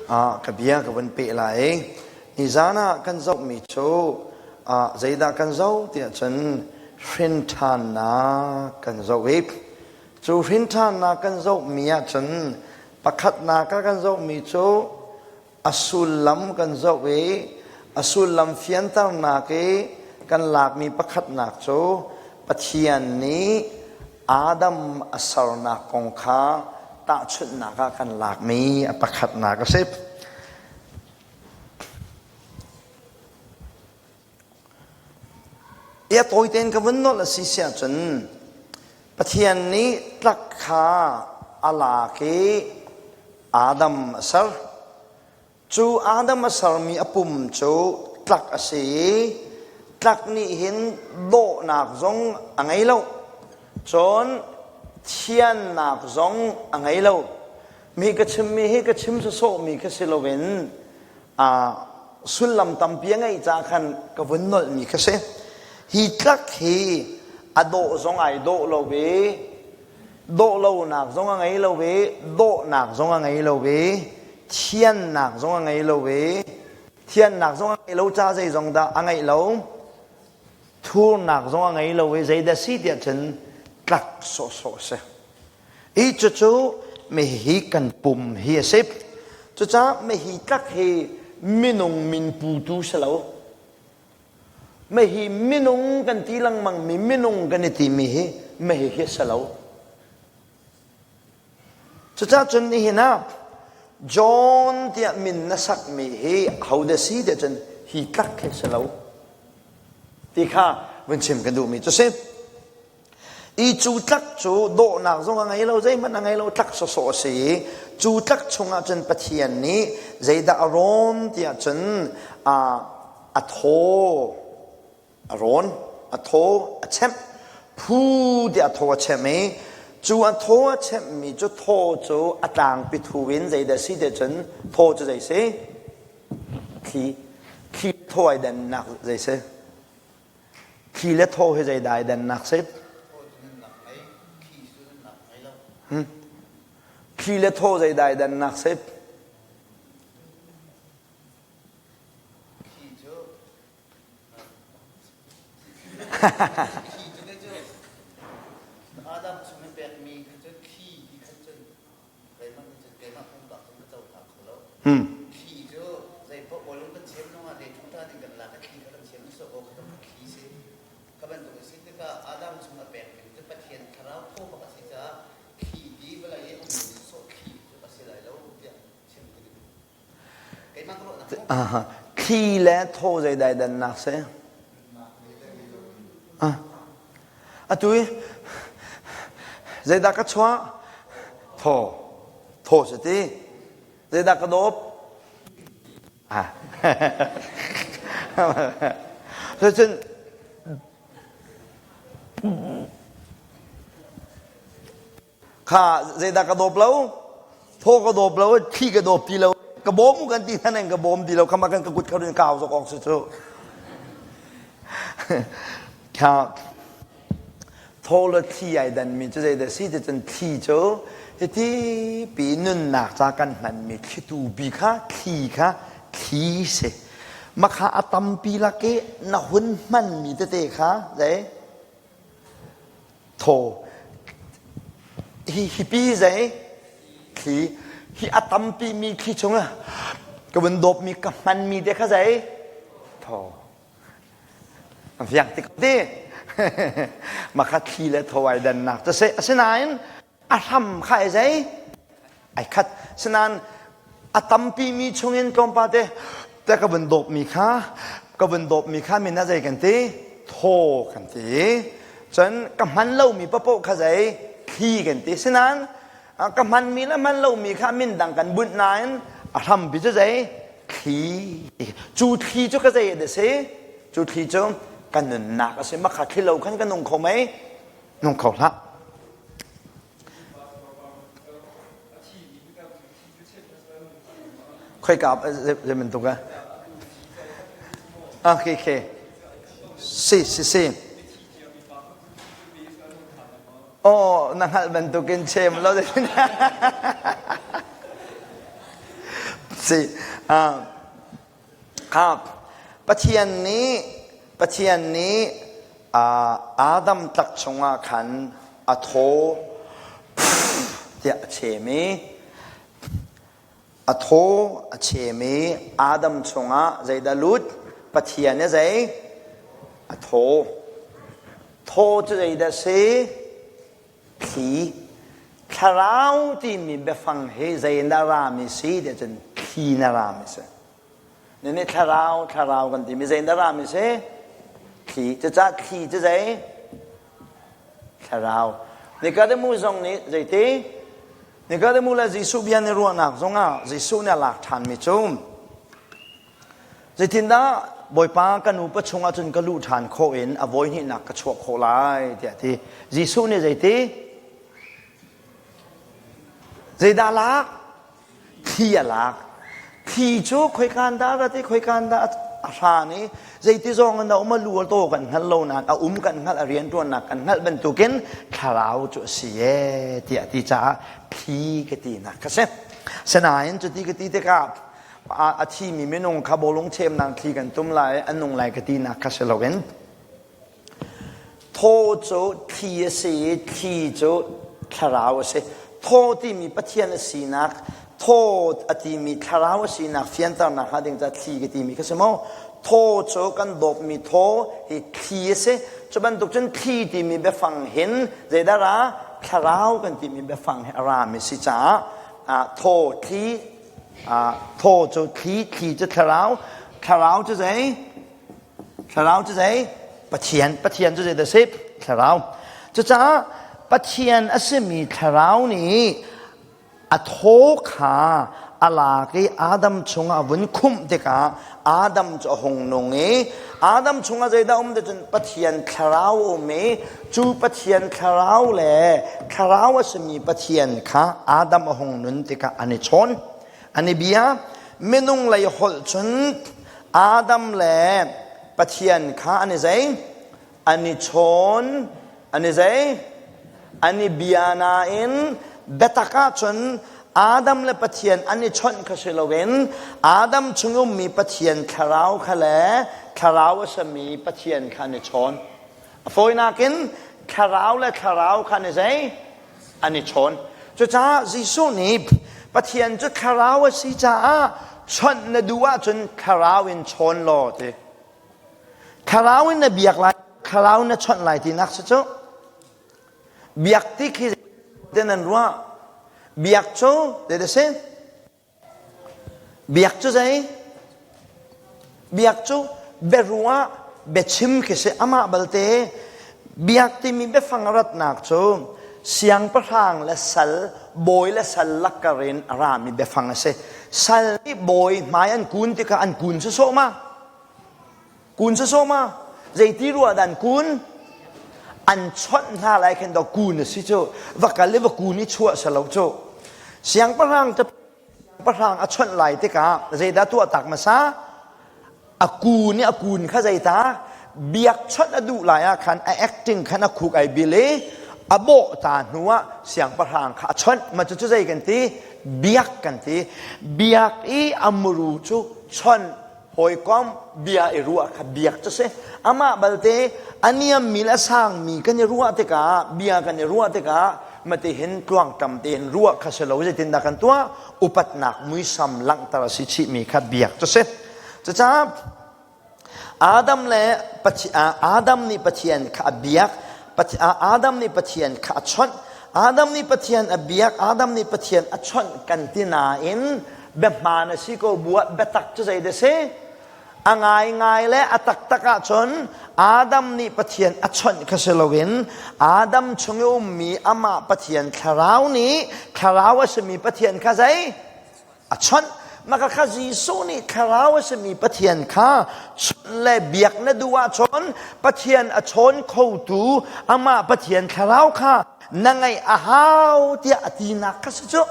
Ka bia ka vun peh lai. Nizan ah kan zohmi cu zeidah kan zoh tiah cun hrinṭhannak kan zoh i cu hrinṭhannak kan zohmi ahcun pakhatnak ah kan zohmi cu a sullam kan zoh i a sullam fianternak i kan lakmi pakhatnak cu Pathian nih Adam a sernak kong kha tahchunhnak ah kan lakmi a pakhatnak a si. I a tawi tein ka vun nolh a si si ahcun Pathian nih tlak kha a lak i Adam a ser. Cu Adam a sermi a pum cu tlak a si i tlak nih hin dawhnak zong a ngei lo. Cun thiannak zong a ngei lo. Mi ka chimmi hi ka chim sawsawhmi kha si loin sullam tampi a ngeih caah khan ka vun nolhmi kha si. Hi tlak hi a dawh zong ai dawh lo i dawh lonak zong a ngei lo i dawhnak zong a ngei lo i thiannak zong a ngei lo i thiannak zong a ngei lo ca zei zong dah a ngeih lo thurnak zong a ngei lo i zeidah si tiah cun tlak sawhsawh a si. Hi cucu mihi kan pum hi a si. Cucaah mihi tlak hi minung min putu si lo. Mihi minung kan ti lengmang mi minung kan i timi hi mihi hi si lo. Cucaah cun nihin ah John tiah min na sakmi hi hodah si tiah cun hi tlak hi si lo. Ti kha vun chim kan duhmi cu si. I cu tlak cu dawhnak zong a ngei lo, zeihmanh a ngei lo, tlak sawsawh a si i cu tlak chungah cun Pathian nih zeidah a rawn tiah cun a thaw a rawn, a thaw a chemh, phu tiah a thaw a chemh i cu a thaw a chemhmi cu thaw cu a tlangpi thu in zeidah si tiah cun thaw cu zei si? Thli. Thli thaw ai dannak zei si? Thli le thaw hi zeidah ai dannak si? Hmm. Thli le thaw zeidah ai dannak si? Adam chung i pekmi kha cun thli ti khan cun Keimah nih cun keimah pumpak cun ka cohlang kho lo. Thli cu zeipaoh bawlung kan chem zongah leiṭhung ding kan lak i thli kha kan chem sawh ko kha kha thli si. Kha bantuk a si tikah Adam chung a pek ding cu Pathian thlarau thaw bak a si caah thli ti vawlei i a ummi sawsawh thli cu a si lai lo tiah chim ka duh. Keimah ka ruahnak Aha. Thli le thaw zeidai dannak si? Ah. Atu i zeidah ka chuah? Thaw. Thaw si ti. Zeidah ka dawp? Ah. Cun Kha zeidah ka dawp lo? Thaw ka dawp lo, thli ka dawp ti lo. Ka bawm kan ti hna ka bawm ti lo. Khama kan ka kut kha rin kau zawk awk si cu. Kha thaw le thli ai dan mi cu zeidah si ti cun thli cu hiti pi nunnak ca kan hman mi thlitu bi kha thli kha thli si. Makha a tampi lak i na hun hman mi tete kha zei Thaw. Hi hipi zei thli hi a tampi mi thli chungah ka vun dawpmi ka hmanmi te kha zei thaw. A fiang tik ti. Makha thli le thaw ai dannak cu si. Asinain a hram kha ai zei ai khat. Sinain a tampi mi chungin tlawmpal te te ka vun dawpmi kha ka vun dawpmi kha min a zei kan ti thaw kan ti cun ka hman lomi papoh kha zei thli kan ti sinain ka hmanmi le hman lomi kha min dang kan bunh nain a hrampi cu zei thli cu thli cu ka zei a si cu thli cu kan nunnak a si makha thli lo khan kan nung kho mei nung kho hlah Khoika zei bantuk ah? Okay, okay. Si, si, si. Oh, na hngalh bantukin chem lo. Si kha Pathian nih Pathian nih Adam tlak chungah khan a thaw tiah a chem i a thaw a chem i Adam chungah zeidah lut? Pathian i zei? A thaw. Thaw cu zeidah si? Thli. Thlarau timi biafang hi zei in dah rami si tiah cun thli na rami si. Nih thlarau thlarau kan timi zei in dah rami si? Thli. Cucaah thli cu zei? Thlarau. Nikodemu zong nih zeiti? Nikodemu le Jesuh bia nih ruahnak zongah Jesuh nih a lak ṭhanmi cu zeitindah Bawipa ka nupa chungah cun ka luh ṭhan khawh in a voi hnihnak ka chuah khawh lai tiah a ti. Jesuh nih zeiti? Zeidah lak? Thli a lak. Thli cu khoikan dah rat i khoikan dah a hran i zeiti zong in a um a lu a taw kan hngal lo nain a um kan hngalh a rianṭuannak kan hngalh bantukin thlarau cu a si ee tiah a ti caah thli ka tinak ka si. Sinain cuti ka ti tikah a thimi minung kha bawlung chemnak thli kan tum lai an nung lai ka tinak kha si loin Thaw cu thli a si i thli cu thlarau a si. Thaw timi Pathian a sinak, thaw a timi thlarau a sinak fianternak hnga ding caah thli ka timi kha si maw? Thaw cu kan dawpmi thaw hi thli a si. Cu bantuk cun thli timi biafang hin zeidah ra? Thlarau kan timi biafang hi a rami si caah thaw, thli, thaw cu thli, thli cu thlarau, thlarau cu zei? Thlarau cu zei? Pathian. Pathian cu zei dah si? Thlarau. Cucaah Pathian a simi thlarau nih a thaw kha a lak i Adam chungah a vun khumh tikah Adam cu a hung nung i Adam chungah zeidah um ti cun Pathian thlarau a um i cu Pathian thlarau le thlarau a simi Pathian kha Adam a hung nun tikah an i chawn. An i bia. Minung lei holh cun Adam le Pathian kha an i zei? An i chawn, an i zei? An i bia nain biatak ahcun Adam le Pathian an i chawnh kha si loin Adam chung ummi Pathian thlarau kha le thlarau a sami Pathian kha an i chawn. A fawinak in thlarau le thlarau kha an i zei? An i chawn. Cucaah Jesuh nih Pathian cu thlarau a si caah chawnh na duh ahcun thlarau in chawn law ti. Thlarau in na biak lai, thlarau na chawnh lai tinak si cu. Biak ti khi te nan ruah. Biak cu te si. Biak cu zei? Biak cu biaruah, biachim khi si. Amah balte biak timi biafang ratnak cu siangpahrang le sal, bawi le sal lakkar in a rami biafang a si. Sal nih bawi hmai an kun tikah an kun sawsawh ma? Kun sawsawh ma? Zeiti ruah dah an kun? An chawnh hna lai khin daw kun a si cu. Va kal i va kun i chuah si lo cu. Siangpahrang cu siangpahrang a chawnh lai tikah zeidah tuah tak hmasa? A kun i a kun kha zeita? Biakchawnh a duh lai ah khan a acting khan a khuk ai bil i a bawh ta hnu ah siangpahrang kha a chawnh. Ma cu cu zei kan ti? Biak kan ti. Biak i a muru cu chawnh hawikom bia i ruah kha biak cu si amah balte a niammi le a sangmi kan i ruah tikah bia kan i ruah tikah mati hin tluangtam tein ruah kha si lo zeitindah kan tuah upatnak muisam langhter a si chihmi kha biak cu si cucaah Adam le Adam nih Pathian kha a biak Adam nih Pathian kha a chawnh Adam nih Pathian a biak Adam nih Pathian a chawnh kan ti nain biahmaan a si ko bu ah biatak cu zei dah si? A ngaingai le a taktak ahcun Adam nih Pathian a chawnh kha si loin Adam chung i ummi amah Pathian thlarau nih thlarau a simi Pathian kha zei? A chawnh. Maka kha Jesuh nih thlarau a simi Pathian kha chawnh le biak na duh ahcun Pathian a chawn khotu amah Pathian thlarau kha na ngaih a hau tiah a tinak kha si cu.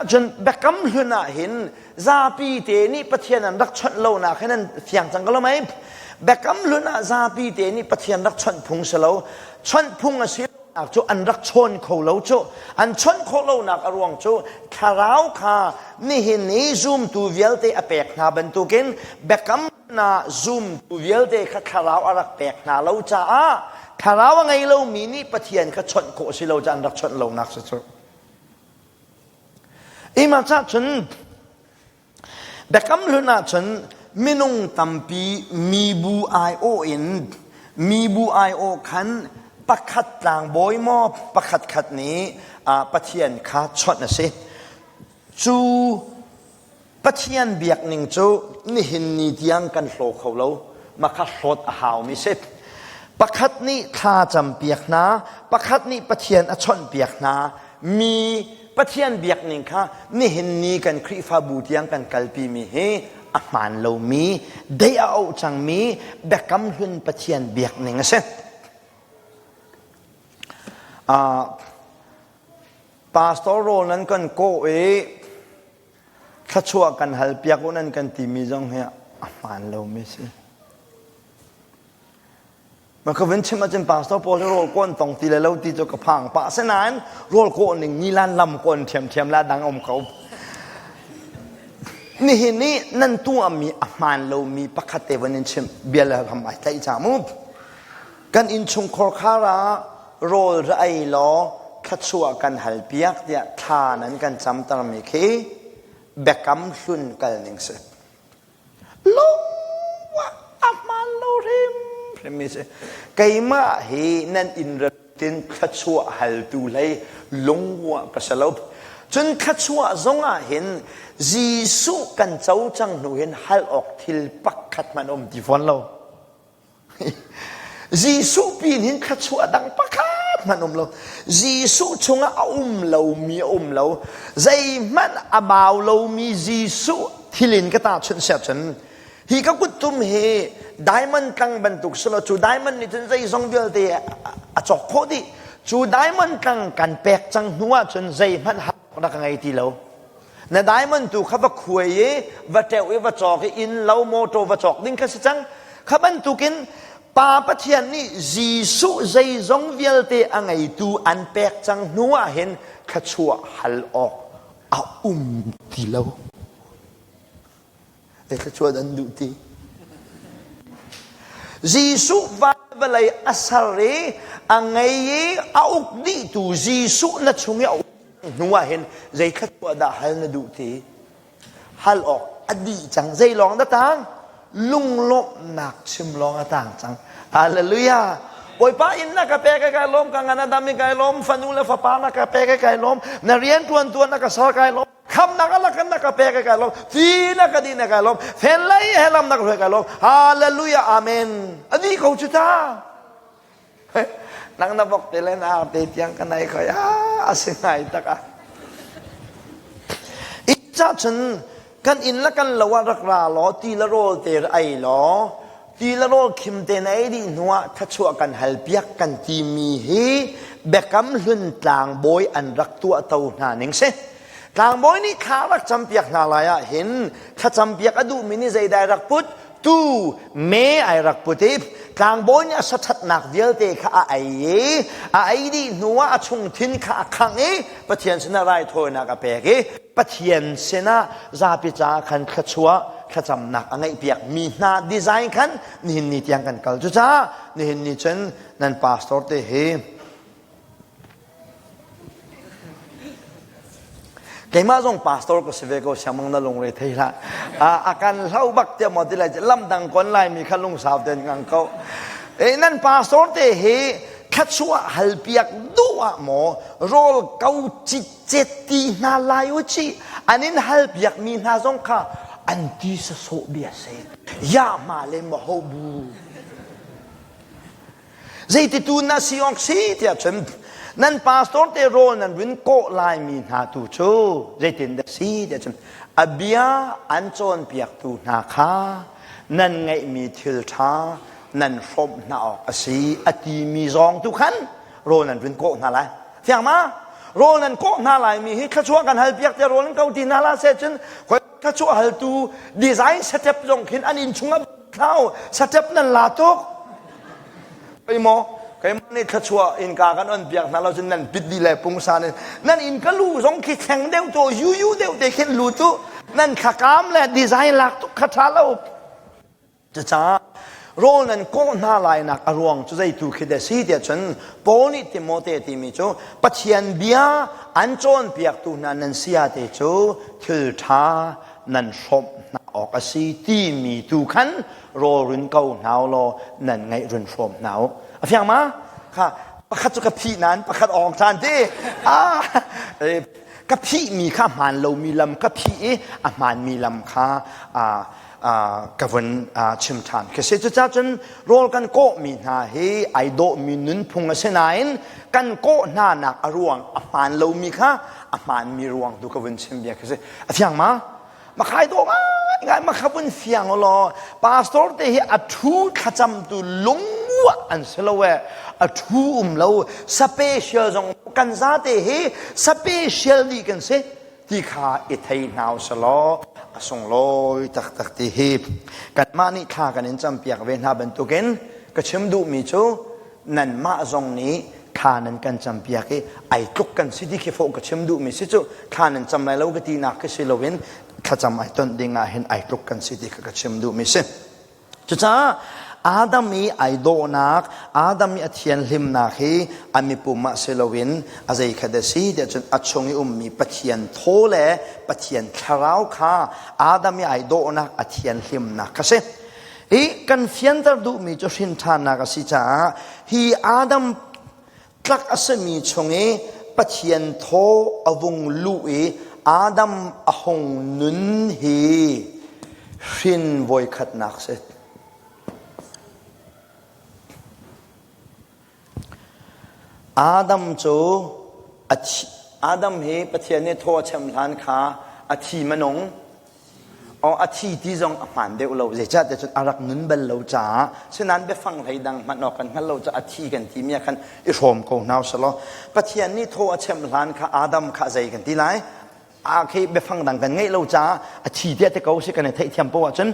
Cun biakam hlun ah hin zapi te nih Pathian an rak chawnh lonak hin an fiang cang ko lo mei? Biakam hlun ah zapi te nih Pathian rak chawnh phung si lo. Chawnh phung a si. cu an rak chawn kho lo cu. An chawnh khawh lonak a ruang cu thlarau kha nihin i zumtu vialte a pek hna bantukin biakam na zumtu vialte kha thlarau a rak pek hna lo caah thlarau a ngei lomi nih Pathian kha chawnh khawh si lo caah an rak chawnh lonak si cu. Ima cah cun Biakam Hlun ahcun minung tampi mibu aiawh in mibu aiawh khan pakhat tlangbawi maw pakhat khat nih Pathian kha chawnh a si. Cu Pathian biakning cu nihin ni tiang kan hlaw kho lo. Mah kha hlawt a haumi si. Pakhat nih thla campiak hna, pakhat nih Pathian a chawnhpiak hna, mi Pathian biakning kha nihin ni kan Khrihfabu tiang kan kalpimi hi a hmaan lomi, dei a auh cangmi biakam hlun Pathian biakning a si. Uh, pastor rawl nan kan kawh i thluachuah kan hal piak u nan kan timi zong hi a hmaan lomi si. Ma ka vun chim ahcun pastor pawl hi rawl kawn tong ti le lo ti cu ka phang pah asinain rawl kawh ning nilan lam kawn ṭhiamṭhiam la dang um ko. Nihin ni nan tuahmi a hmaan lomi pakhat te vun in chim bia le ram ai tlaih ca mu. Kan innchungkhar khar ah rawl ra ei law thluachuah kan hal piak tiah thla nan kan camtermi khi biakam hlun kal ning si. Lungwah a hmaan lo hrimhrim mi si. Keimah hi nan inn tin thluachuah haltu hlei lungwah ka si lo. Cun thluachuah zong ah hin Jesuh kan co cang hnu hin hal awk thil pakhat hmanh um ti fawn lo. Jesuh pin hin thluachuah dang pakhat hmanh um lo. Jesuh chungah a um lomi a um lo. Zeihmanh a bau lomi Jesuh thil in ka tahchunh siah cun hi ka kuttum hi diamond tlang bantuk silo cu diamond nih cun zeizong vialte a cawk khawh dih. Cu diamond tlang kan pek cang hnu ah cun zeihmanh rak ka ngei ti lo. Na diamond tu kha va khuai i va ṭeuh i va cawk i inn lo motor va cawk ding kha si cang. Kha bantukin Pa Pathian nih Jesuh zeizong vialte a ngeitu an pek cang hnu ah hin thluachuah hal awk a um ti lo. Thluachuah an duh ti. Jesuh van vawlei a ser i a ngei i a uk dihtu Jesuh na chung i a um hnu ah hin zei thluachuah dah hal na duh ti? Hal awk a dih cang. Zei lawng dah tang? Lunglawmhnak chim lawng a tang cang. Hallelujah. Bawipa inn na ka pek kai lawm ka ngan a dam i kai lawm fanu le fapa na ka pek kai lawm na rian tuan tuan na ka sar kai lawm khamnak a lakan na ka pek kai lawm fi na ka di na kai lawm fen lei he lam na ka hruai kai lawm hallelujah amen ani ko cu ta Nang na vok te le na ar te tiang ka nai khoi a si ngai tak a. Ca cun kan inn la kan lo ah rak ra law ti la rawl te ei law ti la rawl khim te na ei dih hnuah thluachuah kan hal piak kan timi hi biakam hlun tlangbawi an rak tuah to hna ning si. Tlangbawi nih thla rak campiak hna lai ah hin thlacampiak a duhmi nih zeidai rak put tu me ai rak put i tlangbawi nih a saṭhatnak vialte kha a ei i a ei dih hnuah a chungthin kha a khangh i Pathian sinah raithawinak a pek i Pathian sinah zapi caah khan thluachuah thlacamnak a ngeihpiak mi hna design khan nihin ni tiang kan kal cucaah nihin ni cun nan pastor te hi Keimah zong pastor ka si ve ko siangmang na lungre thei hlah. A kan hlo bak tiah maw ti lai lam dang kon lai mi kha lungsau ten ngang ko. E nan pastor te hi thluachuah hal piak duh ah maw rawl ko citcet ti hna lai u ci an in hal piak mi hna zong kha an ti sasawh bia se ya ma le ma ho bu Zeititu na si awk si tiah cun nan pastor te rawl nan run kawh laimi hna tu cu zeitin dah si tiah cun a bia an cawnpiaktu hna kha nan ngeihmi thil ṭha nan hrawmh hna awk a si a timi zawng tu khan rawl nan run kawh hna lai. Fiang ma? Rawl nan kawh hna laimi hi thluachuah kan halpiak tiah rawl nan ko ti hna la seh cun thluachuah haltu design setup zong khin an inn chungah thlau setup nan la tuk. Oi maw? Keimah nih thluachuah innka kan on piak hna lo cun nan pit dih le pungsan in nan inn ka lu zong khi thleng deuh to yu deuh te khin lu tu nan thlakam le design lak tuk kha tha lo. Cucaah rawl nan kawh hna lainak a ruang cu zeitu khi dah si tiah cun Paul nih Timote timi cu Pathian bia an cawnpiaktu hna nan sia te cu thil ṭha nan hrawmh hna awk a si timi tu khan rawl run ko hna u law nan ngaih run hrawm hna u. A fiang ma? Kha pakhat cu ka phih nain pakhat awng caan ti. Ah, ka phihmi kha hmaan lomi lam ka phih i a hmaanmi lam kha ka vun chim ṭhan khi si. Cucaah cun rawl kan kawhmi hna hi ai dawhmi nunphung a si nain kan kawh hnanak a ruang a hmaan lomi kha a hmaanmi ruang tu ka vun chim bia khi si. A fiang ma? Makhai dawh ngai makha vun fiang law pastor te hi a thu thlacam tu lungua an si lo e a thu um lo special zong kan zate hi special dih kan si ti kha i thei hna usalaw a sunglawi taktak ti hi kanmah nih thla kan in campiak ve hna bantukin ka chim duhmi cu nanmah zong nih thla nan kan campiak i ai tluk kan si ti khi fawh ka chim duhmi si cu thla nan cam lai lo ka tinak khi si loin thlacam ai tonh ding ah hin ai tluk kan si ti kha ka chim duhmi si. Cucaah Adam i ai dawhnak, Adam i a thianhlimnak hi a mipum ah si loin a zei kha dah si tiah cun a chung i ummi Pathian thaw le Pathian thlarau kha Adam i ai dawhnak, a thianhlimnak kha si. Hi kan fianter duhmi cu hrinṭhannak a si caah hi Adam tlak a simi chung i Pathian thaw a vung luh i Adam a hung nun hi hrin voikhatnak si. Adam cu Adam hi Pathian nih thaw a chem hlan kha a thi manung Aw a thi ti zong a hmaan deuh lo. Zeicahtiah cun a rak nun bal lo caah sinain biafang hlei dang hmanh awk kan hngal lo caah a thi kan timi ah khan i hrawm ko hna usih Pathian nih thaw a chem hlan kha Adam kha zei kan ti lai? A khi biafang dang kan ngeih lo caah a thi tiah ti ko si kan i theihthiam poah ahcun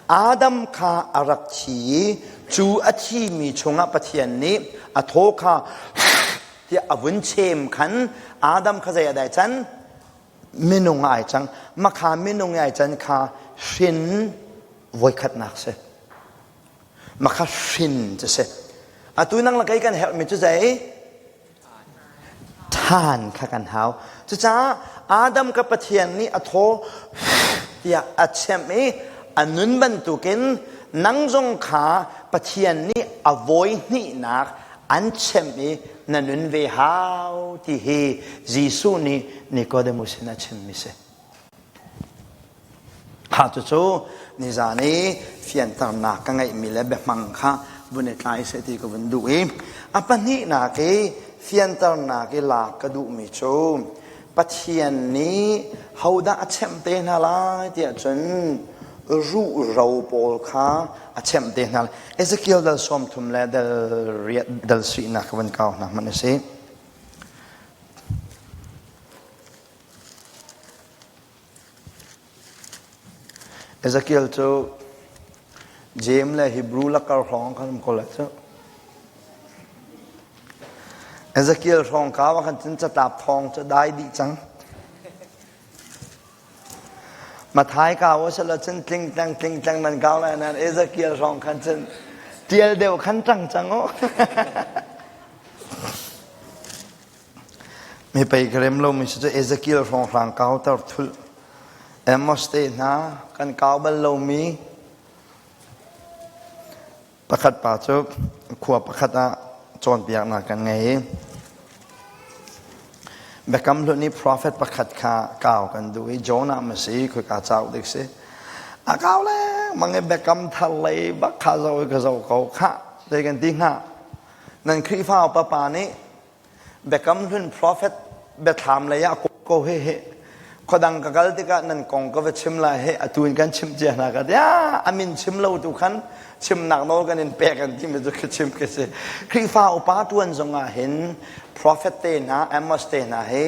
Adam kha a rak thi i cu a thimi chungah Pathian nih a thaw kha tiah a vun chem khan Adam kha zei a dai can? Minung ai cang. Makha minung ai can kha hrin voikhatnak si. Makha hrin cu si. Atu nang le kei kan herhmi cu zei? Than kha kan hau. Cucaah Adam ka Pathian nih a thaw tiah a chemh i a nun bantukin nang zong kha Pathian nih a vawi hnihnak an chemh i na nun ve hau ti hi Jesuh nih Nicodemus sin a chimmi si. Ha cucu nizan i fianternak ka ngeihmi le biahmang kha vun i tlai seh ti ka vun duh i a pahnihnak i fianternak i lak ka duhmi cu Pathian nih hodah a chemh te hna lai tiah cun ruhro pawl kha a chemh te hna lai. Ezekiel dal 30 le dal riat dal suihnak ka van kau hna hmanh a si. Ezekiel cu Jeim le Hebrew lakar hrawng khan um ko lai cu. Ezekiel hrawng ka wa khan cun catlap thawng cu dai dih cang. Mathai ka wa sala cun tling tlang tling tlang nan kau lai nan Ezekiel hrawng khan cun tial deuh khan tang cang o. Mi pei ka rem lomi cu Ezekiel hrawnghrang kauter thulh. Amos te hna kan kau bal lomi pakhat pa cu khua pakhat ah cawnpiaknak kan ngei i Biakam Hlun i prophet pakhat kha kau kan duh i Jonah ma si khoika cauk dik si a kau lengmang i Biakam thar lei bak kha zo i ka zo ko khah zei kan ti hnga nan Khrihfa upa pa nih Biakam Hlun prophet biathlam lei ah ko he he khuadang ka kal tikah nan kong ka va chim lai he atu in kan chim cia hna ka tia amin chim lo tu khan chimnak nawl kan in pek an timi cu ka chim ka si Khrihfa upa tuan zong ah hin prophet te hna Amos te hna hi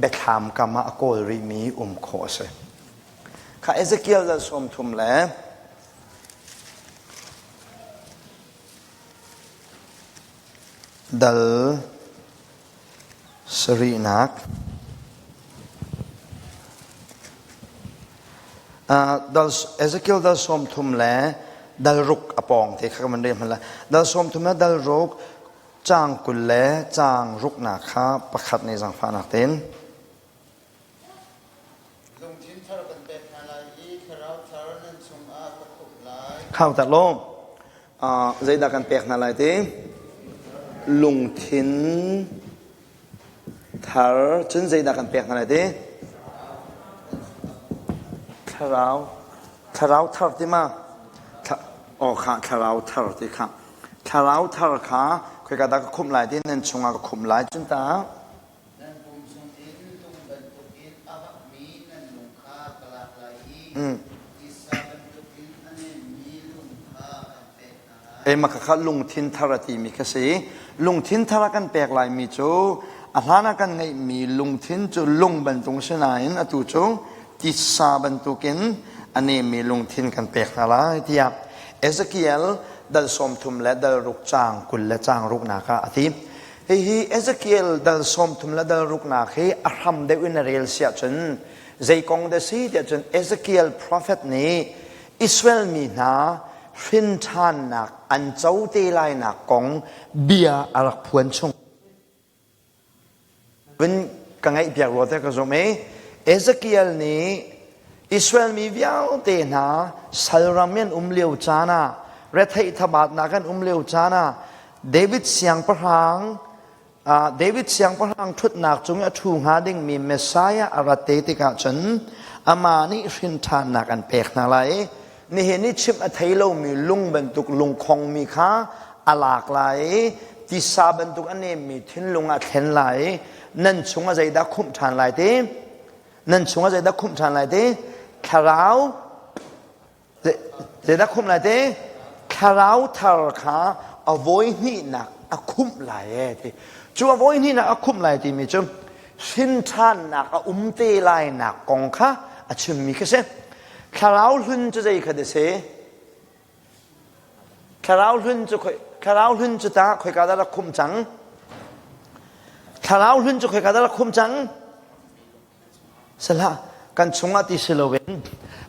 biathlam kam ah a kawl rihmi um khawh a si kha Ezekiel dal 30 le Dal sarihnak. Dal Ezekiel dal 30 le dal ruk a pawng te kha kan rel hmanh lai. Dal 30 le dal ruk caang 20 le caang ruknak kha pakhat nih zaangfahnak tein. Lungthin thar kan pek hna lai i thlarau thar nan chungah ka khumh lai. Khau tak law zeidah kan pek hna lai ti? Lungthin thar cun zeidah kan pek hna lai ti? Thlarau thlarau thar ti ma? Aw kha thlarau thar ti kha. Thlarau thar kha khoika dah ka khumh lai ti nan chungah ka khumh lai cun ta Nan pum chungin lung bantukin a hakmi nan lung kha ka lak lai i tisa bantukin a nemmi lung kha kan pek hna lai. Mah khakha lungthin thar a timi kha si. Lungthin thar a kan pek laimi cu a hlan ah kan ngeihmi lungthin cu lung bantuk si nain atu cu tisa bantukin a nemmi lungthin kan pek hna lai tiah Ezekiel dal 30 le dal ruk caang 20 le caang ruknak ah a ti. Hihi Ezekiel dal 30 le dal ruknak hi a hram deuh in a rel si ahcun zei kong dah si tiah cun Ezekiel prophet nih Israel mi hna hrin ṭhannak an co te lainak kong bia a rak phuan chung. Vun ka ngaihpiak rua te ka zumh i Ezekiel nih Israel mi vialte hna salram in um lio caan ah retheih thabatnak an um lio caan ah David siangpahrang David siangpahrang ṭhutnak cung i a ṭhu hnga dingmi Messiah a rat te tikah cun amah nih hrin ṭhannak an pek hna lai i nihin i chimh a thei lomi lung bantuk lungkhongmi kha a lak lai i tisa bantuk a nemmi thinlung a thlen lai i nan chungah zeidah khumh ṭhan lai ti nan chungah zeidah khumh ṭhan lai ti thlarau Zeidah khumh lai te? Thlarau thar kha a vawi hnihnak a khumh lai e ti. Cu a vawi hnihnak a khumh lai timi cu hrin ṭhannak a um te lainak kong kha a chimmi khi si. Thlarau hlun cu zei kha da si? Thlarau hlun cu thlarau hlun cu ta khoika dah rak khumh cang? Thlarau hlun cu khoika dah rak khumh cang? Salah, kan chungah ti si loin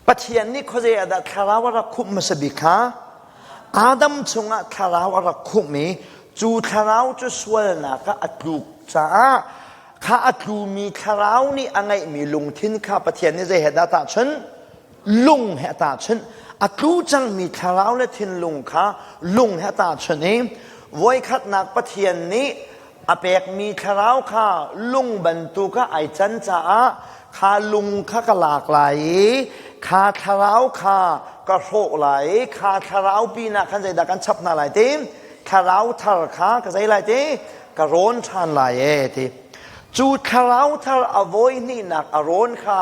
Pathian nih khuazei ah dah thlarau a rak khumh hmasa bik kha? Adam chungah thlarau a rak khumh i cu thlarau cu sualnak ah a tluk caah kha a tlumi thlarau nih a ngeihmi lungthin kha Pathian nih zei he dah tahchunh? Lung he a tahchunh. A tlu cangmi thlarau le thinlung kha lung he a tahchunh i voikhatnak Pathian nih a pekmi thlarau kha lung bantuk ah ai can caah kha lung kha ka lak lai i kha thlarau kha ka hrawh lai i kha thlarau pinah khan zeidah kan chap hna lai ti thlarau thar kha ka zei lai ti ka rawn ṭhan lai e ti cu thlarau thar a vawi hnihnak a rawn kha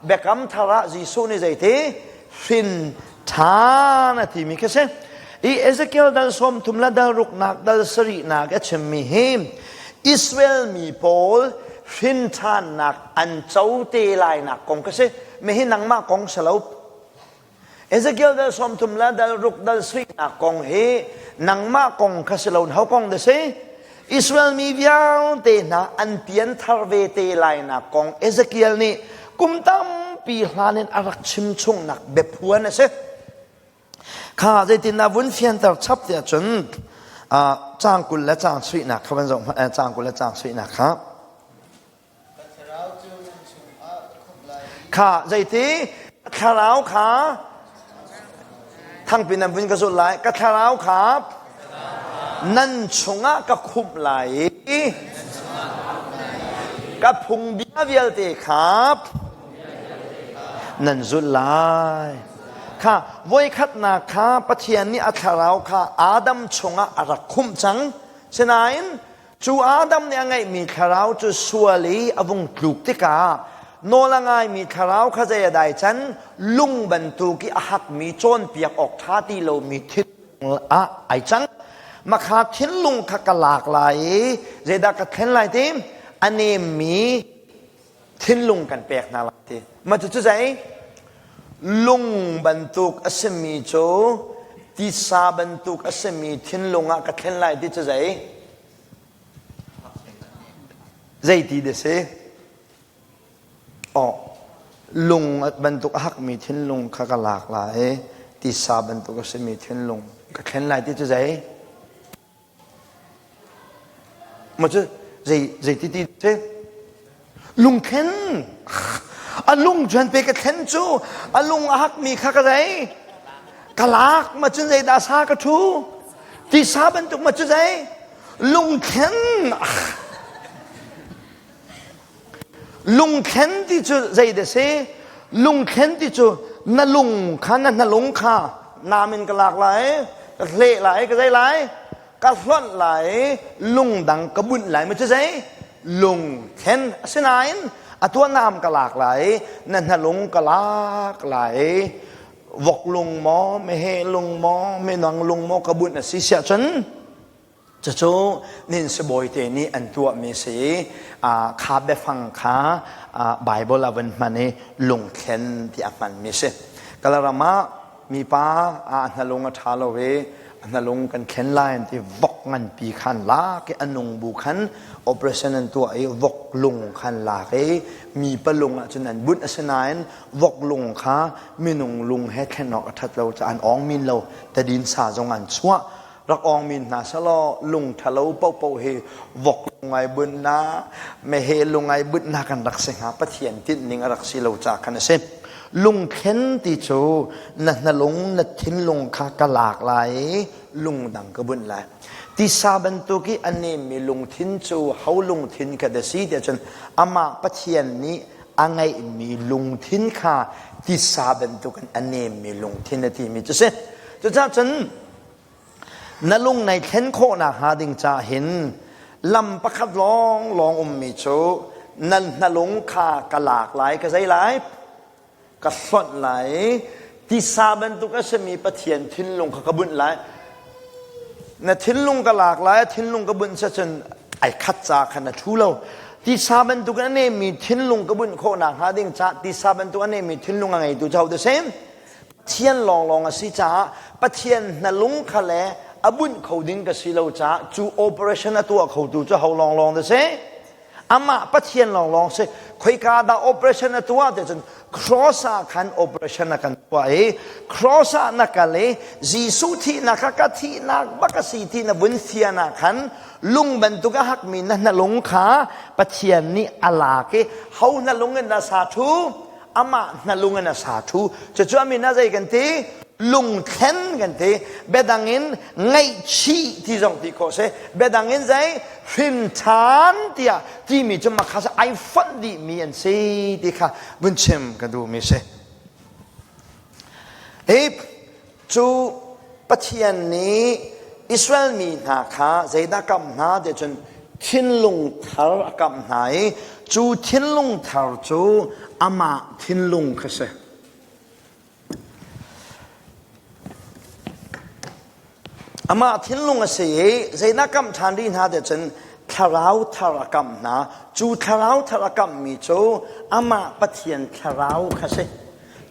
biakam thar ah Jesuh nih zeiti hrin ṭhan a timi khi si. I Ezekiel dal 30 le dal ruknak dal sarihnak a chimmi hi Israel mi pawl hrin ṭhannak an co te lainak kong ka si. Mihi nangmah kong si lo. Ezekiel dal 30 le dal ruk dal sarihnak kong hi nangmah kong kha si lo ho kong da si? Israel mi vialte hna an pianthar ve te lainak kong Ezekiel nih kum tampi hlan in a rak chim chungnak biaphuan a si. Kha zeitindah vun fianter chap tiah cun caang 20 le caang suihnak kha van zoh caang 20 le caang suihnak kha Kha zeiti thlarau kha thangpi nan vun ka zulh lai ka thlarau kha nan chungah ka khumh lai i ka phungbia vialte kha nan zulh lai kha voikhatnak kha Pathian nih a thlarau kha Adam chungah a rak khumh cang sinain Cu Adam nih a ngeihmi thlarau cu sual i a vung tluk tikah nawl a ngaimi thlarau kha zei a dai can lung bantuk i a hakmi cawnpiak awk ṭha ti lomi thinlung ah ai cang. Makha thinlung kha ka lak lai i zeidah ka thlen lai ti a nemmi thinlung kan pek hna lai ti. Mah cucu zei? Lung bantuk a simi cu tisa bantuk a simi thinlung ah ka thlen lai ti cu zei? Zeiti dah si? Aw, lung bantuk a hakmi thinlung kha ka lak lai i tisa bantuk a simi thinlung ka thlen lai ti cu zei? Maw cu zei zeiti ti si? Lungthlen. A lung cu an pe ka thlen cu a lung a hakmi kha ka zei? Ka lak ma cun zeidah sa ka ṭhu? Tisa bantuk ma cu zei? Lungthlen. Lungthlen ti cu zei dah si? Lungthlen ti cu na lung kha na hnalung kha nam in ka lak lai, ka hleh lai, ka zei lai, ka hlonh lai, lungdang ka bunh lai ma cu zei? Lungthlen. Asinain a tuah nam ka lak lai, na hnalung ka lak lai. Vok lung maw, meheh lung maw, minang lung maw ka bunh a si siah cun Cucu nin sibawi te nih an tuahmi a si i kha biafang kha Baibal ah van hman i lungthlen ti a hmanmi a si. Kalaram ah mipa a hnalung a ṭha lo i a hnalung kan thlen lai an ti vok nganpi khan lak i a nung bu khan operation an tuah i vok lung khan lak i mipa lung ah cun an bunh asinain vok lung kha minung lung he thlen awk a ṭhat lo caah an awng min lo tadin sa zong an chuah rak awng min hna selaw lung ṭhalo paohpaoh hi vok lungai bunhna meheh lungai bunhna kan rak si hnga Pathian tinhning a rak si lo ca khan a si lungthlen ti cu na hnalung na thinlung kha ka lak lai i lungdang ka bunh lai tisa bantuk i a nemmi lungthin cu ho lungthin kha da si tiah cun amah Pathian nih a ngeihmi lungthin kha tisa bantukin a nemmi lungthin a timi cu si cucaah cun Na lung nai thlen khawh nakhnga ding ca hin lam pakhat lawnglawng ummi cu nan hnalung kha ka lak lai ka zei lai ka hlonh lai tisa bantuk a simi Pathian thinlung kha ka bunh lai na thinlung ka lak lai thinlung ka bunh cun ai khat ca kha na thu lo tisa bantuk a nemi thinlung ka bunh khawh nakhnga ding ca tisa bantuk a nemi thinlung a ngeitu cu the same Pathian lawnglawng a si caah Pathian hnalung kha le a bunh kho ding ka si lo caah cu operation a tuah khotu cu ho lawnglawng dah si? Amah Pathian lawnglawng si. Khoika dah operation a tuah ti cun cross ah khan operation a kan tuah i cross ah na kal i Jesuh thihnak kha ka thihnak bak a si ti na vun fian ah khan lung bantuk a hakmi na hnalung kha Pathian nih a lak i ho hnalung in dah sa thu amah hnalung in a sa thu cucu a min ah zei kan ti lungthlen kan ti biadang in ngaihchih ti zong ti khawh si biadang in zei hrimṭhan tiah timi cu makha ai fonh dihmi an si ti kha vun chim ka duhmi si hi Cu Pathian nih Israel mi hna kha zeidah kamh hna ti cun thinlung thar a kamh hna i cu thinlung thar cu amah thinlung kha si. Amah thinlung a si i zeidah kamh ṭhan rih hna ti cun thlarau thar a kamh hna. Cu thlarau thar a kamhmi cu amah Pathian thlarau kha si.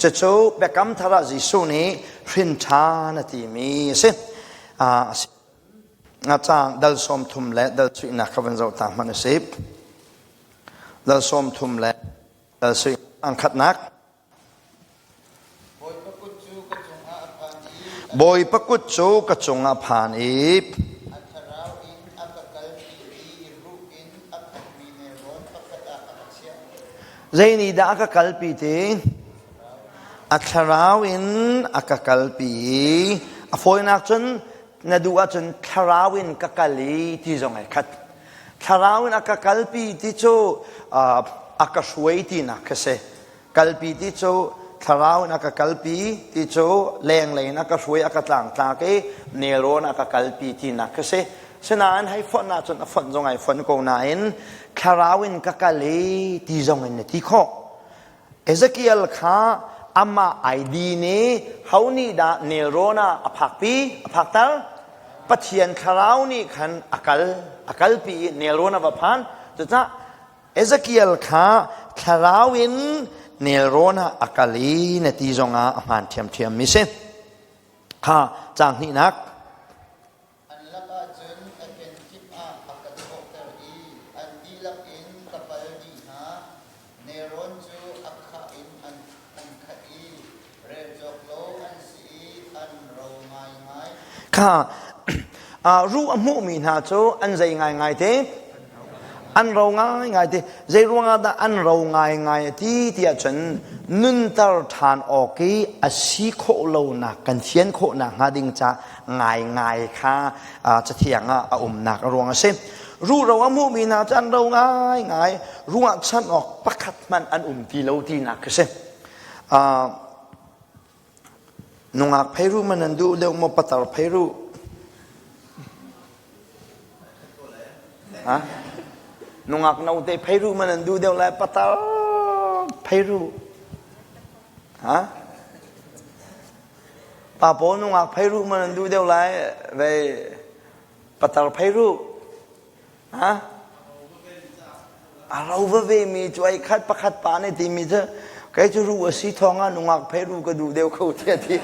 Cucu Biakam Thar ah Jesuh nih hrin ṭhan a timi a si. Caang dal 30 le dal suihnak kha van zoh ta hmanh a si. Dal 30 le dal suih ang khatnak. Bawipa kut cu ka cungah a phan i A thlarau in a ka kalpi i ruh in a khatmi nelrawn pakhat ah a ka chiah. Zei nih dah a ka kalpi ti? A thlarau in a ka kalpi i a fawinak cun na duh ahcun thlarau in ka kal i ti zong ai khat. Thlarau in a ka kalpi ti cu a ka hruai tinak kha si. Kalpi ti cu thlarau in a ka kalpi ti cu lenglei in a ka hruai a ka tlangtlak i nelrawn a ka kalpi tinak kha si. Sinain hei fonh ahcun a fonh zong ai fonh ko nain thlarau in ka kal i ti zong in na ti khawh. Ezekiel kha amah ID nih ho nih dah nelrawn ah a phakpi, a phakter? Pathian thlarau nih khan a kal, a kalpi i nelrawn a va phan. Cucaah Ezekiel kha thlarau in nelrawn ah a kal i na ti zong ah a hmaan ṭhiamṭhiam mi si. Kha caang hnihnak. An lakah cun a kenkip ah a ka thawhter i an dihlak in Kha ruh a hmuhmi hna cu an zei ngaingai te? An ro ngaingai te. Zei ruangah dah an ro ngaingai a ti tiah cun nunter ṭhan awk i a si khawh lonak kan fian khawhnak hnga ding ca ngaingai kha cathiang ah a umnak a ruang a si. Ruhro a hmuhmi hna cu an ro ngaingai, ruahchan awk pakhat hmanh an um ti lo tinak a si. Nungak pheiru man nan duh deuh maw patar pheiru? Ha? Nungak note pheiru man nan duh deuh lai patar pheiru? Ha? Pa pawl nungak pheiru man nan duh deuh lai ve patar pheiru? Ha? A ro va ve mi cu ai khat pakhat pa nih timi cu kei cu ru a si thawng ah nungak pheiru ka duh deuh kho tiah ti.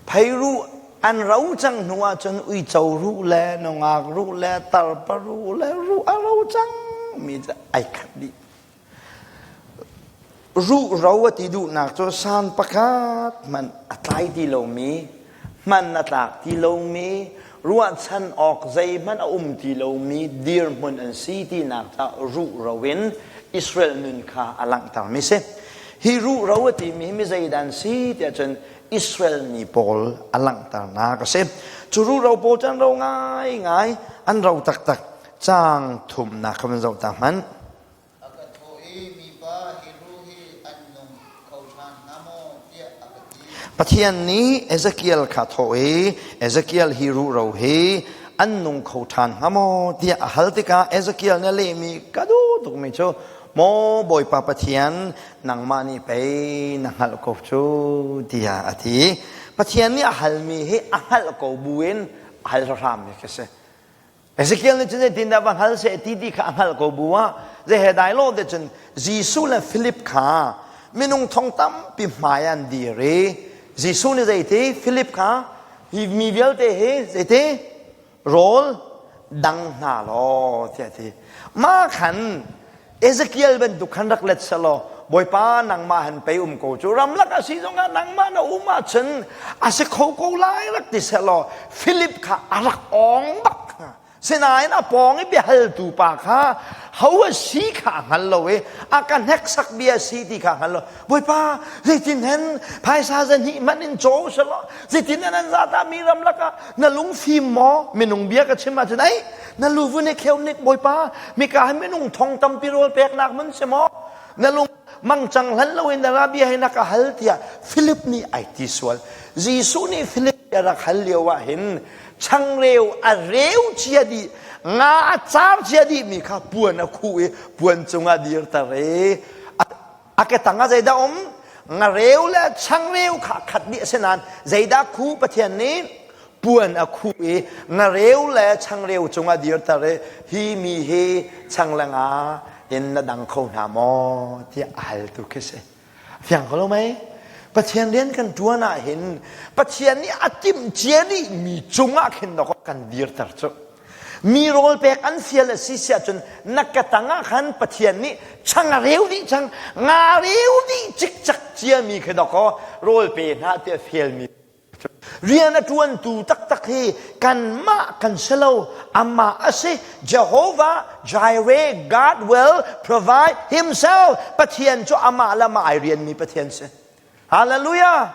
Pheiru an ro cang hnu ah cun uico ruh le nungak ruh le tarpa ruh le ruh a ro cang mi cu ai khat dih. Ruhro a ti duhnak cu san pakhat hmanh a tlai ti lomi, hman a tlak ti lomi, ruahchan awk zeihmanh a um ti lomi dirhmun an si tinak caah ruhro in Israel nun kha a langhtermi si. Hi ruhro a timi hi mi zeidah an si tiah cun Israel mi pawl a langhternak a si. Cu ruhro pawl cu an ro ngaingai, an ro taktak. Caang thumnak kha van zoh ta hmanh. A ka thawh i, Mipa, hi ruh hi an nung kho ṭhan hnga maw? tiah a ka ti. Pathian nih Ezekiel kha thawh i Ezekiel hi ruhro hi an nung kho ṭhan hnga maw tiah a hal tikah Ezekiel nih a lehmi ka duh tukmi cu maw Bawipa Pathian nangmah nih pei na hngalh ko cu tiah a ti. Pathian nih a halmi hi a hngalh ko buin a hal hrammi khi si. Ezekiel nih cun zeitindah va hngal seh ti ti kha a hngalh ko bu ah zei he dai lo te cun Jesuh le Philip kha minung thong tampi hmai an dir i Jesuh nih zeiti Philip kha hi mi vialte hi zeiti rawl dang hna law tiah a ti. Mah khan Ezekiel bantuk khan rak let selaw Bawipa nangmah han pei um ko cu ramlak a si zongah nangmah na um ahcun a si kho ko lai rak ti selaw Philip kha a rak ong bak hnga. Sinain a pawng i biahaltu pa kha ho a si kha a hngal lo i a ka hneksak bia a si ti kha a hngal lo. Bawipa zeitin hen phaisa zahnih hmanh in caw selaw zeitin hen an zata mi ramlak ah na lungfim maw minung bia ka chim ahcun ei na lu vun i kheu nik bawipa mika hi minung thong tampi rawl peknak mun si maw na lung mangcang hlan loin na ra bia hi na ka hal tiah Philip nih ai ti sual Jesuh nih Philip a rak hal lio ah hin changreu a reu cia dih nga a car cia dih mi kha puan a khuh i puan cungah dirter i a ke tang ah zeidah um ngareu le changreu kha khat dih a si nain zeidah khu Pathian nih puan a khuh i ngareu le changreu cungah dirter i hi mi hi chang le nga in na dang kho hna maw tiah a hal tu khi si fiang ko lo mei Pathian rian kan ṭuan ah hin Pathian nih a timh cia dih mi cungah khin dawk kan dirter cu Mi rawl pek an fial a si si ahcun na ka tang ah khan Pathian nih chang a reu dih cang, nga reu dih cikcak ciami khi dawkaw rawl pe hna tiah fialmi rian a ṭuantu taktak hi kanmah kan si lo, amah a si. Jehovah Jireh, God will provide himself. Pathian cu amah le amah ai rianmi Pathian si. Hallelujah!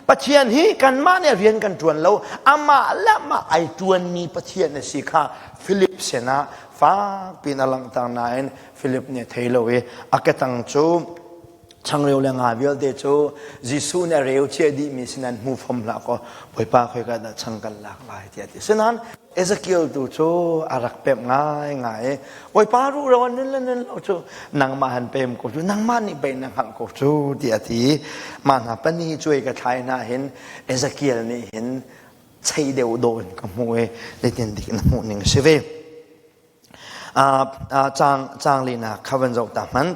Pathian hi kanmah nih rian kan ṭuan lo, amah le amah ai ṭuanmi Pathian a si kha Philip sinah fakpi in a langhter nain Philip nih a thei lo i a ketang cu changreu le nga vialte cu Jesuh nih a reu cia dihmi sin an hmu fom hlah kaw Bawipa khoika dah chang kan lak lai tiah a ti. Sinain Ezekiel tu cu a rak pemh ngaingai i Bawipa ruhro an nun le nun lo cu nangmah han pem ko cu nangmah nih pei na hngalh ko cu tiah a ti. Mah hna pahnih cuai ka thlai hna hin Ezekiel nih hin chei deuh dawh in ka hmuh i zeitin dik na hmuh ning a si ve. Caang caang linak kha van zoh ta hmanh.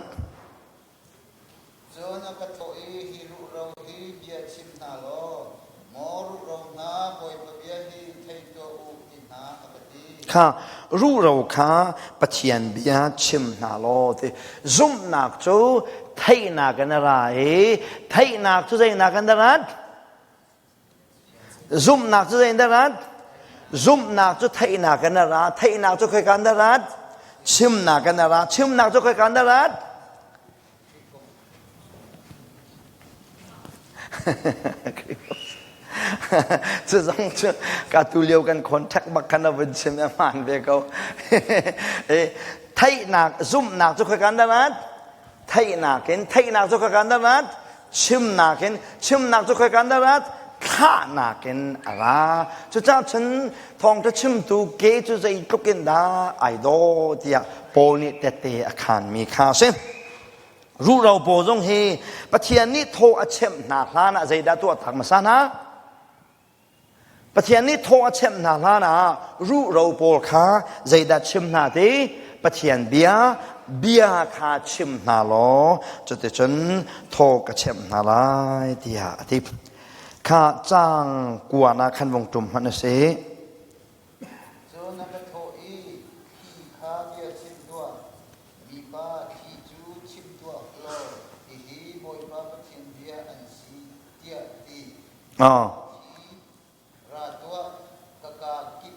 Cun a ka thawh i, Hi ruhro hi bia chim hna law, maw ruhro hna, Bawipa bia hi thei tuah u, ti hna, a ka ti. Kha ruhro kha Pathian bia chim hna law ti. Zumhnak cu theihnak in a ra i theihnak cu zeinak in a rat? Zumhnak cu zeiin dah rat? Zumhnak cu theihnak in a ra. Theihnak cu khoika in dah rat? Chimnak in a ra. Chimnak cu khoika in dah rat? Cu zong cu ka tu lio kan contact bak khan a vun chim a hmaan ve ko. Theihnak, zumhnak cu khoika in dah rat? Theihnak in, theihnak cu khoika in dah rat? Chimnak in, chimnak cu khoika in dah rat? Thlahnak in a ra. Cucaah cun thawngṭha chimtu ke cu zeitluk in dah ai daw tiah Paul nih tette a khaanmi kha a si. Ruhro pawl zong hi Pathian nih thaw a chemh hna hlan ah zeidah tuah tak hmasa hna? Pathian nih thaw a chemh hna hlan ah ruhro pawl kha zeidah chim hna ti? Pathian bia bia kha chim hna law cuticun thaw ka chemh hna lai tiah a ti. Kha caang kuan ah khan vung ṭum hmanh a si. Cun a ka thawh i, Thli kha bia chim tuah, mipa thli cu chim tuah law, hihi Bawipa Pathian bia an si, tiah ti. Thli, ra tuah, ka kaa kip,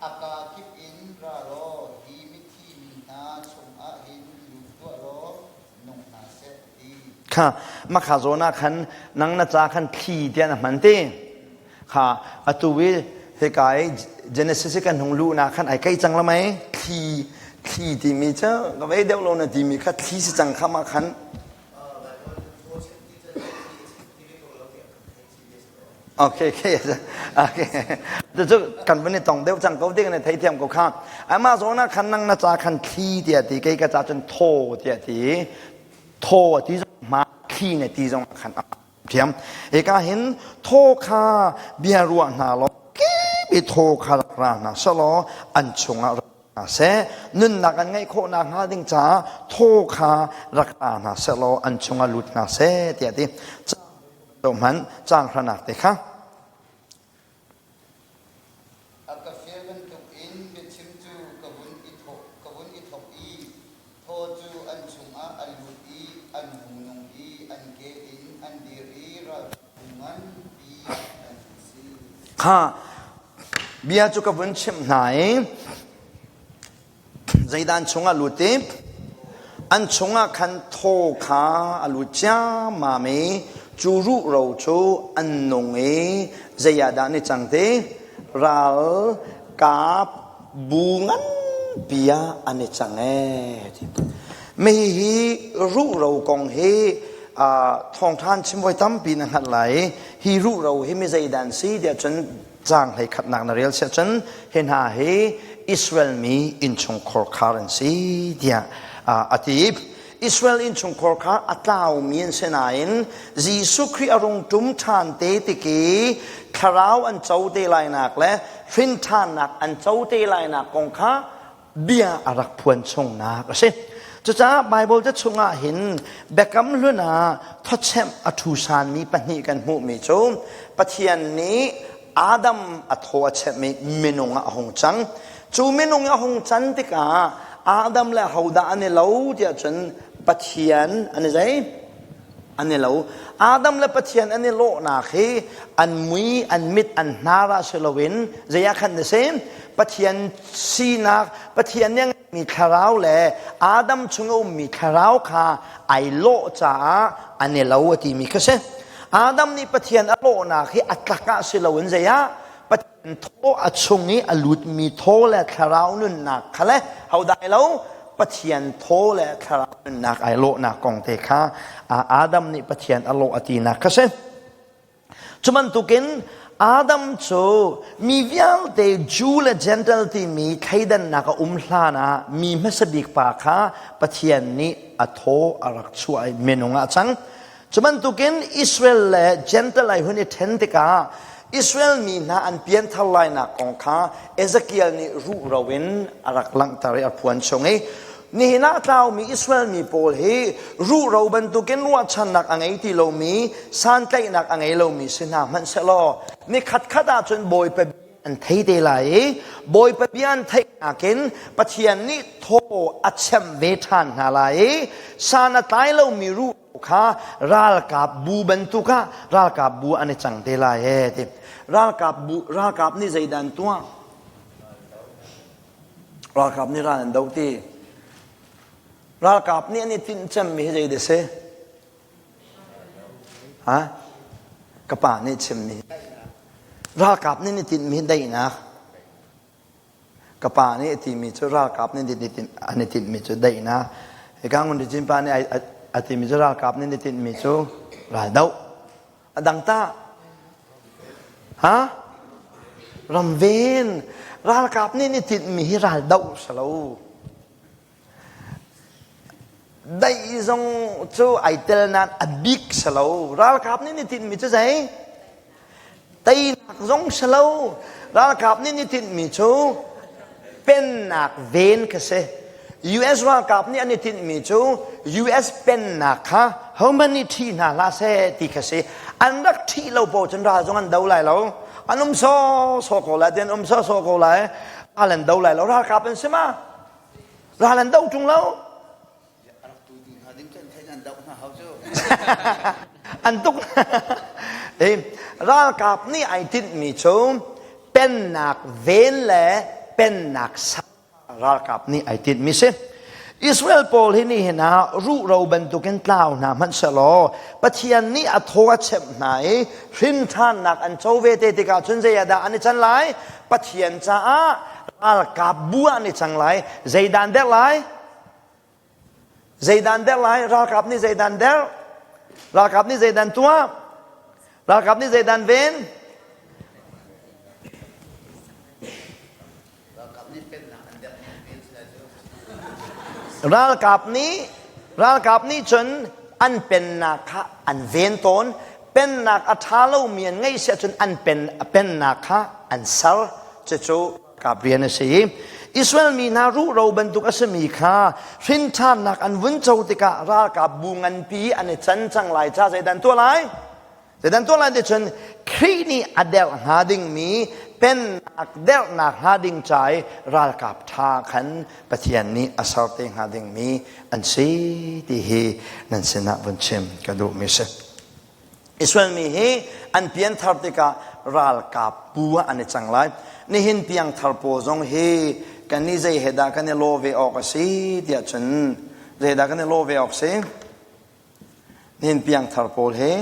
a kaa kip in ra law, hi mithi mi hna chungah hin lut tuah law, nung hna seh, ti. Kha makha zawn ah khan nang na ca khan thli tiah na hman ti. Kha atu i hika i Genesis i kan hung luhnak khan ai kai cang la mei thli thli timi cu ka vei deuh lo na timi kha thli si cang kha mah khan Okay, okay, okay. Cu kan van i tong deuh cang ko ding na theithiam ko kha. Ama zawn ah khan nang na ca khan thli tiah ti kei ka ca cun thaw tiah ti thaw ti zong ma thli na ti zong khan Thiam. Hika hin thaw kha bia ruah hna law kipi thaw kha rak ra hna selaw an chungah rak hna seh. Nunnak an ngeih khawh nakhnga ding caah thaw kha rak ra hna selaw an chungah lut hna seh tiah ti. Hmanh caang hranak te kha. A ka fial bantukin biachim cu ka vun i thawk, ka vun i thawk i thaw cu an chungah a lut i an hung nung i an ke in an dir i ralkapbu nganpi an si. Kha bia cu ka vun chimh hna i Zeidah an chungah lut i an chungah khan thaw kha a lut ciammam i cu ruhro cu an nung i zei ah dah an i cang ti? Ral kap bu nganpi ah an i cang ee ti. Mi hi ruhro kong hi thawngṭha an chim voi tampi na hngalh lai i hi ruhro hi mi zeidah an si tiah cun Caang hleikhatnak na rel siah cun hi hna hi Israel mi innchungkhar khar an si tiah a ti. Israel innchungkhar kha a tlaumi an si nain Jesuh Khrih a rung ṭum ṭhan te tik i thlarau an co te lainak le hrin ṭhannak an co te lainak kong kha bia a rak phuan chungnak a si. Cucaah Baibal ca chungah hin Biakam Hlun ah thawchemh a ṭhusanmi pahnih kan hmuhmi cu Pathian nih Adam a thaw a chemh i minung ah a hung cang. Cu minung a hung can tikah Adam le hodah an i lo tiah cun Pathian an i zei? An i lo. Adam le Pathian an i lawhnak hi an mui, an mit, an hnar ah si loin zei ah khan na si? Pathian sinak, Pathian nih a ngeihmi thlarau le Adam chung a ummi thlarau kha ai lawh caah an i lo a timi kha si. Adam nih Pathian a lawhnak hi a tlak ah si loin zei ah Pathian thaw a chung i a lutmi thaw le thlarau nunnak kha le hodah ai lo Pathian thaw le thlarau nunnak ai lawhnak kong te kha Adam nih Pathian a lawh a tinak kha si. Cu bantukin Adam cu mi vialte Jew le Gentile timi thleidannak a um hlan ah mi hmasa bik pa kha Pathian nih a thaw a rak chuah i minung ah a cang. Cu bantukin Israel le Gentile ai hun i ṭhen tikah Israel mi hna an pianthar lainak kong kha Ezekiel nih ruhro in a rak langhter i a phuan chung i nihin ah a tlaumi Israel mi pawl hi ruhro bantukin ruahchannak a ngei ti lomi santlaihnak a ngei lomi si hna hmanh sehlaw ni khatkhat ahcun Bawipa bia an. an thei te lai i Bawipa bia an theihnak in Pathian nih thaw a chem ve ṭhan hna lai i san a tlai lomi ruh kha ralkap bu bantuk ah ralkap bu an i cang te lai e ti. Ralkap bu ralkap nih zeidah an tuah? Ralkap nih ral an doh ti. Ralkap nih an i tinh cemmi hi zeidah si? Ha? Ka pa nih chimmi. Ralkap nih an i tinhmi daihnak. Ka pa nih a timi cu ralkap nih an i tinhmi cu daihnak. Hika ngun Rijin pa nih a timi cu ralkap nih an i tinhmi cu raldoh. A dang ta. Ha? Ramven. Ralkap nih an i tinhmi hi raldoh si lo. Daih zong cu ai tel nain a bik si lo. Ralkap nih ni tinhmi cu zei? Teinak zong si lo. Ralkap nih ni tinhmi cu pennak ven kha si. US ralkap nih an i tinhmi cu US pennak kha hohmanh nih ṭhi hna hlah seh ti kha si. An rak ṭhih lo paoh cun ral zong an do lai lo. An um sawsawh ko lai, an um sawsawh ko lai. Ral an do lai lo. Ralkap an si ma? Ral an do ṭung lo. An tuk. Ralkap nih ai tinhmi cu pennak ven le pennak sa ralkap nih ai tinhmi si. Israel pawl hi nihin ah ruhro bantukin tlau hna hmanh sehlaw Pathian nih a thaw a chemh hna i hrinṭhannak an co ve te tikah cun zei ah dah an i can lai? Pathian caah ralkap bu ah an i cang lai. Zeidan der lai? Zeidan der lai? Ralkap nih zeidan der? Ralkap nih zeidan tuah? Ralkap nih zeidan ven? Ralkap nih ralkap nih cun an pennak kha an ven tawn. Pennak a ṭha lomi an ngeih si ahcun an pen pennak kha an ser. Cucu kap rian a si. Israel mi hna ruhro bantuk a simi kha hrinṭhannak an vun co tikah ralkap bu nganpi an i can cang lai ca zeidah an tuah lai? Zeidan tuah lai ti cun Khrih nih a derh hnga dingmi pennak derhnak hnga ding ca i ralkap ṭha khan Pathian nih a ser te hnga dingmi an si ti hi nan sinah vun chim ka duhmi si. Israel mi hi an pianthar tikah ralkap bu ah an i cang lai. Nihin piangthar pawl zong hi kan nih zei he dah kan i law ve awk a si tiah cun zei dah kan i law ve awk si? Nihin piangthar pawl hi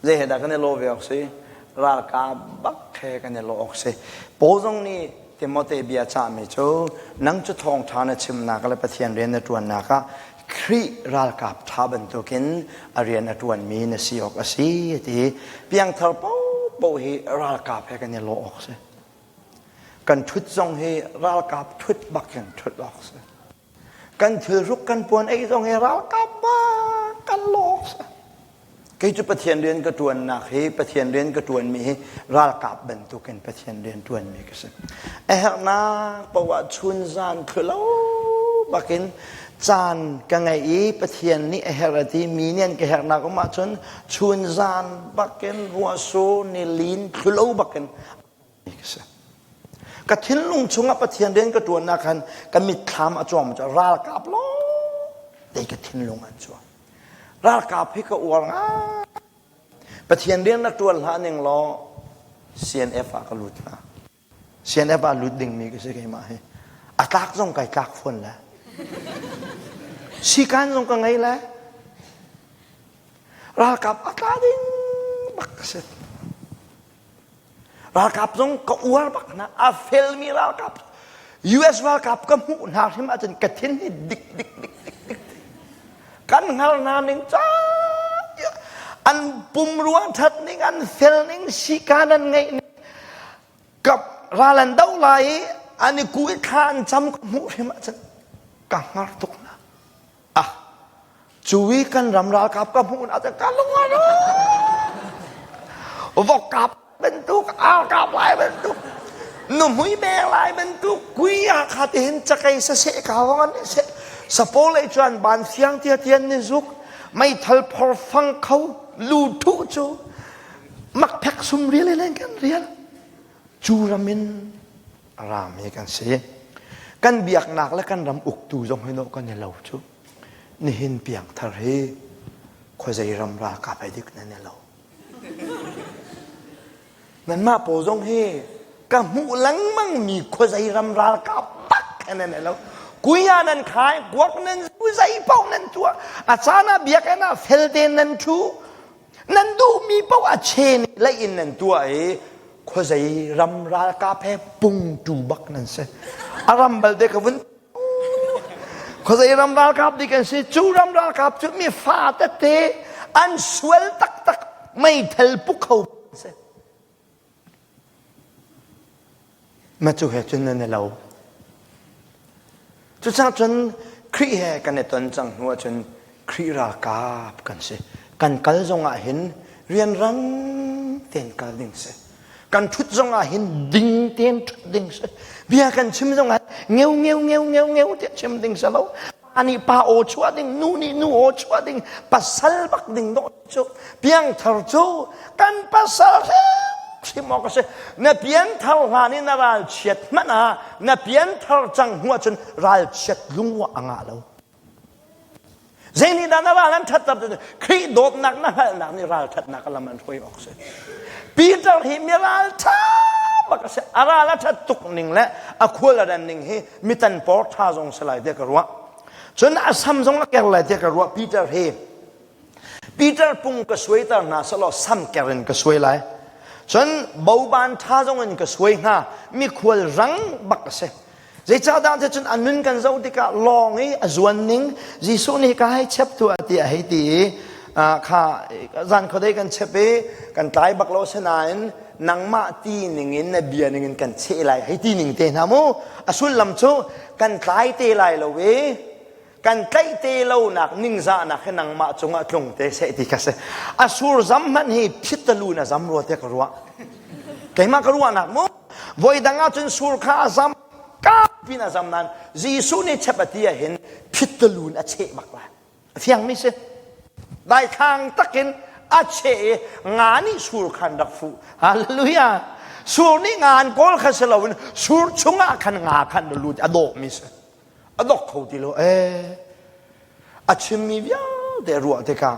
zei he dah kan i lawh ve awk si? Ralkap bak he kan i lawh awk si. Paul zong nih Timote bia cahmi cu nang cu thawngṭha na chimnak le Pathian rian na ṭuannak ah Khrih ralkap ṭha bantukin a rian a ṭuanmi na si awk a si a ti. Piangthar paohpaoh hi ralkap he kan i lawh awk si. Kan ṭhut zong hi ralkap ṭhut bak in ṭhut awk si. Kan thilhruk kan puan ei zong hi ralkap bak kan lawk. Kei cu Pathian rian ka ṭuannak hi Pathian rian ka ṭuanmi hi ralkap bantukin Pathian rian ṭuanmi ka si. A herhnak poah chun zan thlulo bakin caan ka ngeih i Pathian nih a herh a ti mi nih an ka herhnak um ahcun chun zan bakin ruahsur nilin thlulo bakin ka si. Ka thinlung chungah Pathian rian ka ṭuannak khan ka mitthlam a cuang cu ralkap lawng te ka thinlung an cuang. Ralkap hi ka uar ngai. Pathian rian na ṭuan hlah ning law CNF ah ka lut hna. CNF ah lut dingmi ka si keimah hi. A tlak zong kai tlak fawn le. Sikan zong ka ngei le. Ralkap a tla ding bak ka si. Ralkap zong ka uar bak hna. A felmi ralkap. US ralkap ka hmuh hna hrim ahcun ka thin hi dik dik dik dik dik. Kan hngal hna ning ca an pumrua that ning an fel ning sikan an ngeih ning ka ral an do lai i an i ku i thla an cam ka hmuh hrim ahcun ka hngar tuk hna. Ah, cu i kan ram ralkap ka hmuh na ka lung a vok kap bantuk ar kap lai bantuk nuhmui beng lai bantuk kui ah kha te hin cakei sa seh ka wang an se sapo lei chuan ban siang tia tian ni zuk meithal phor fang kho lu thu chu mak phek sum rial in kan rial. Cu ram in a rami kan si. Kan biaknak le kan ram uktu zong hi nawh kan i lo cu. Nihin piangthar hi khuazei ram ralkap he dik nan i lo. Nanmah pawl zong hi ka hmuh lengmang mi khuazei ram ralkap bak he nan i lo. Kuya nan khai, guak nan zu, zei paoh nan tuah. A caan ah biakinn ah fel tein nan ṭhu. Nan duhmi paoh a chen lei in nan tuah i khuazei ram ralkap he pungtu bak nan si. A ram balte ka vun khuazei ram ralkap dik an si. Cu ram ralkap cu mi fa tete an sual taktak meithal pu kho si. Ma cu he cun nan i lo. Cucaah cun Khrih he kan i ton cang hnu ahcun Khrih ralkap kan si. Kan kal zong ah hin rianrang tein kal ding si. Kan ṭhut zong ah hin ding tein ṭhut ding si. Bia kan chim zong ah ngeu ngeu ngeu ngeu ngeu tiah chim ding si lo. Pa nih pa aw chuah ding, nu nih nu aw chuah ding, pasal bak ding dawh cu piangthar cu kan pasal hrimhrim awk a si. Na pianthar hlan i na ralchiat hmanh ah na pianthar cang hnu ahcun ralchiat lungruah a ngah lo. Zei nih dah na ral an ṭhatter ti Khrih dawtnak na hngalhnak nih ralṭhatnak a lam an hruai awk si. Peter hi mi ralṭha bak a si. A ral a ṭhat tuk ning le a khual a ran ning hi mitan por ṭha zong si lai tiah ka ruah. Cun a sam zong a ker lai tiah ka ruah Peter hi. Peter pung ka suaiter hna selaw sam ker in ka suai lai. Cun boban ṭha zong in ka suai hnga. Mikhual rang bak a si. Zeicahdah ti cun a nun kan zoh tikah lawng i a zuan ning Jesuh nih ka hei chep tuah tiah a hei ti i kha zan khuadei kan chep i kan tlai bak lo sinain nangmah ti ning in na bia ning in kan cheh lai hei ti ning te hna mu a sullam cu kan tlai te lai lo i kan tlaih te lonak ningzahnak hi nangmah cungah tlung te seh ti kha si a sur zam hmanh hi phitalu na zam rua tiah ka ruah keimah ka ruahnak mu voi dang ah cun sur kha a zam kapin a zam nain Jesuh nih chep a ti ah hin phitalun a cheh bak lai a fiang mi si daithlang takin a cheh i nga nih sur khan rak fuh hallelujah sur nih nga an kawl kha si loin sur chungah khan nga khan lut a dawh mi si a dok kho ti lo ee a chimmi vialte ruah tikah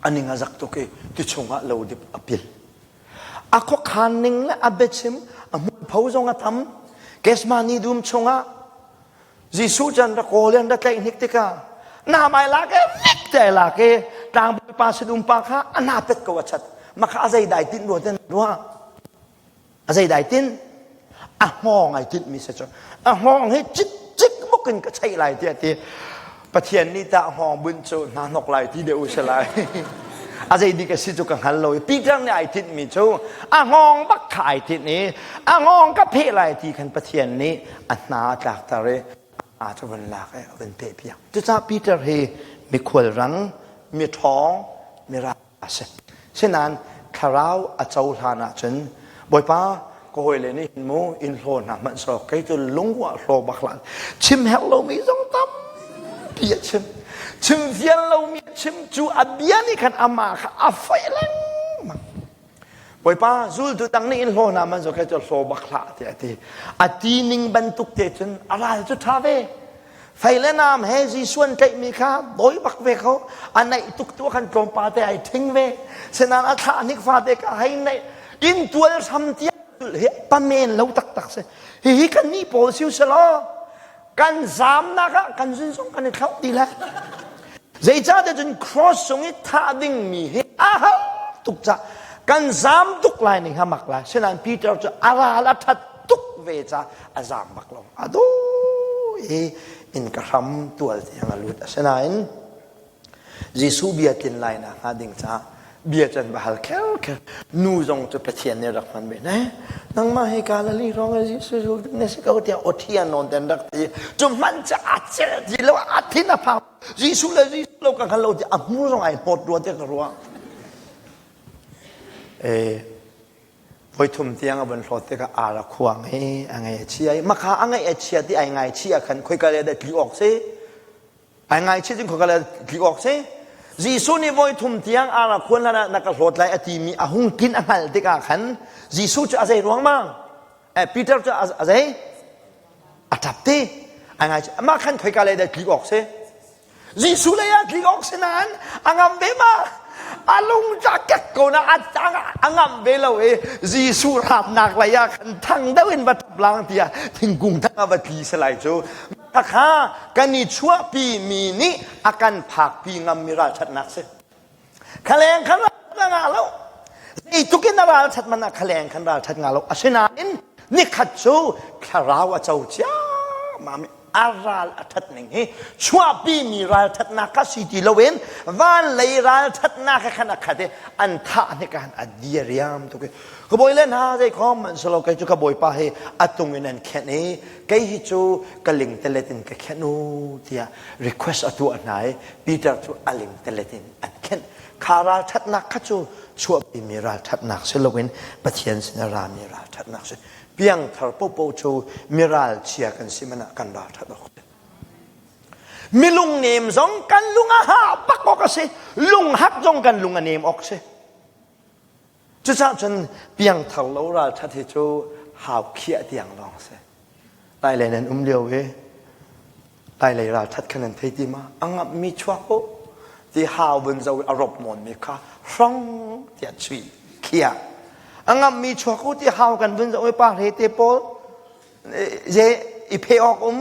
a ning a zak tuk i ti chungah lo dip a pil a khuakhan ning le a biachim a hmualpho zong a tam Gethsemane dum chungah Jesuh can ra kawl in ra tlaih hnik tikah na mai lak e nik te lak e tlangbawi pa sinum pa kha a na pet ko a chat makha a zei dai tin rua ten rua A zeidai tin? A hngawng ai tinhmi si cu. A hngawng hi cik cik buk in ka cheih lai tiah ti. Pathian nih tah hngawng bunh cu hna hnok lai ti deuh si lai. A zei dik a si cu ka hngal lo i Peter nih ai tinhmi cu a hngawng bak kha ai tinh i a hngawng ka pheh lai ti khan Pathian nih a hna a tlakter i a cu vun lak i a vun peh piak. Cucaah Peter hi mikhual rang, mi ṭhawng, mi ral a si. Sinain thlarau a cohlan ahcun Bawipa ka hawile nih hin mu in hlaw hna hmanh sawk kei cu lungruah hlaw bak hlah chim herh lomi zong tampi a chim chim fian lomi a chim cu a bia nih khan amah kha a foih lengmang Bawipa zultu dang nih in hlaw hna hmanh sawk kei cu hlaw bak hlah tiah a ti a ti ning bantuk te cun a ral cu ṭha ve Fei le nam he Jesuh an tlaihmi kha dawi bak ve ko. A naih tuk tu khan tlawmpal te ai thing ve. Senain a thlah hnik fate ka hei naih. Inn tual hram tiah hi pamen lo taktak si. Hihi kan nih pawl siu selaw kan zamnak ah kan zun zong kan i thlauh ti le. Zeicahtiah cun cross cung i thah dingmi hi a har tuk ca kan zam tuk lai ning ha mak lai. Sinain Peter cu a ral a that tuk ve ca a zam bak lo. A do i inn ka hram tual tiang a lut. Asinain Jesuh bia tlin lai nak hnga ding caah bia can va hal kher kher nu zong cu Pathian nih rak hman ve ne nangmah hi Galilee hrawng i Jesuh zultu na si ko tiah awṭhian nawn ten rak ti cu hmanh cu a celh ti lo a thin a phang Jesuh le Jesuh lo ka hngal lo ti a hmur zong ai hnawt rua tiah ka ruah e voithum tiang a vun hlawt tikah ar a khuang i a ngaih a chia i makha a ngaih a chia ti ai ngaichih ah khan khoika le dah tli awk si ai ngaichih cun khoika le tli awk si. Jesuh nih voi thum tiang ara khuan hlan ah na ka hlawt lai a timi a hung tlin a hngalh tikah khan Jesuh cu a zei ruang mang? Eh, Peter cu a zei? A ṭap te. A ngai mah khan khoika lei dah tlik awk si? Jesuh lei ah tlik awk si nain a ngam ve ma? A lung ca kek ko na a ngam ve lo i Jesuh hramnak lei ah khan thang deuh in va ṭap lang tiah thingkung thang ah va tli si lai cu. Khakha kan i chuahpi mi nih a kan phakpi ngammi ralṭhatnak si. Khaleng khan ral ngah lo. Zeitluk in a ralṭhat man ah khaleng khan ralṭhat ngah lo. Asinain nikhat cu thlarau a co ciammam i a ral a ṭhat ning hi chuahpi mi ralṭhatnak kha si ti loin van lei ralṭhatnak he khan a khat i an thah hnik ah a dia riam tuk i ka bawi le hna zei khom man silo kei cu ka bawipa hi a tung in an khenh i kei hi cu ka lingtelet in ka khenh u tiah request a tuah hna i Peter cu a lingtelet in an khenh. Kha ralṭhatnak kha cu chuahpimi ralṭhatnak si loin Pathian sin a rami ralṭhatnak si. Piangthar popo cu miralchia kan si man ah kan ralṭhat awk si. Milung nem zong kan lung a ha bak awk a si. Lunghak zong kan lung a nem awk si. Cucaah cun piangthar lo ralṭhat hi cu hau khiah tiang lawng si. Lailei nan um lio i lailei ralṭhat kha nan thei ti ma? A ngamhmi chuak u ti hau vun zo i a rop nawnmi kha hrong tiah chuih khiah. A ngamhmi chuak u ti hau kan vun zo i pa hre te pawl je i phe awk um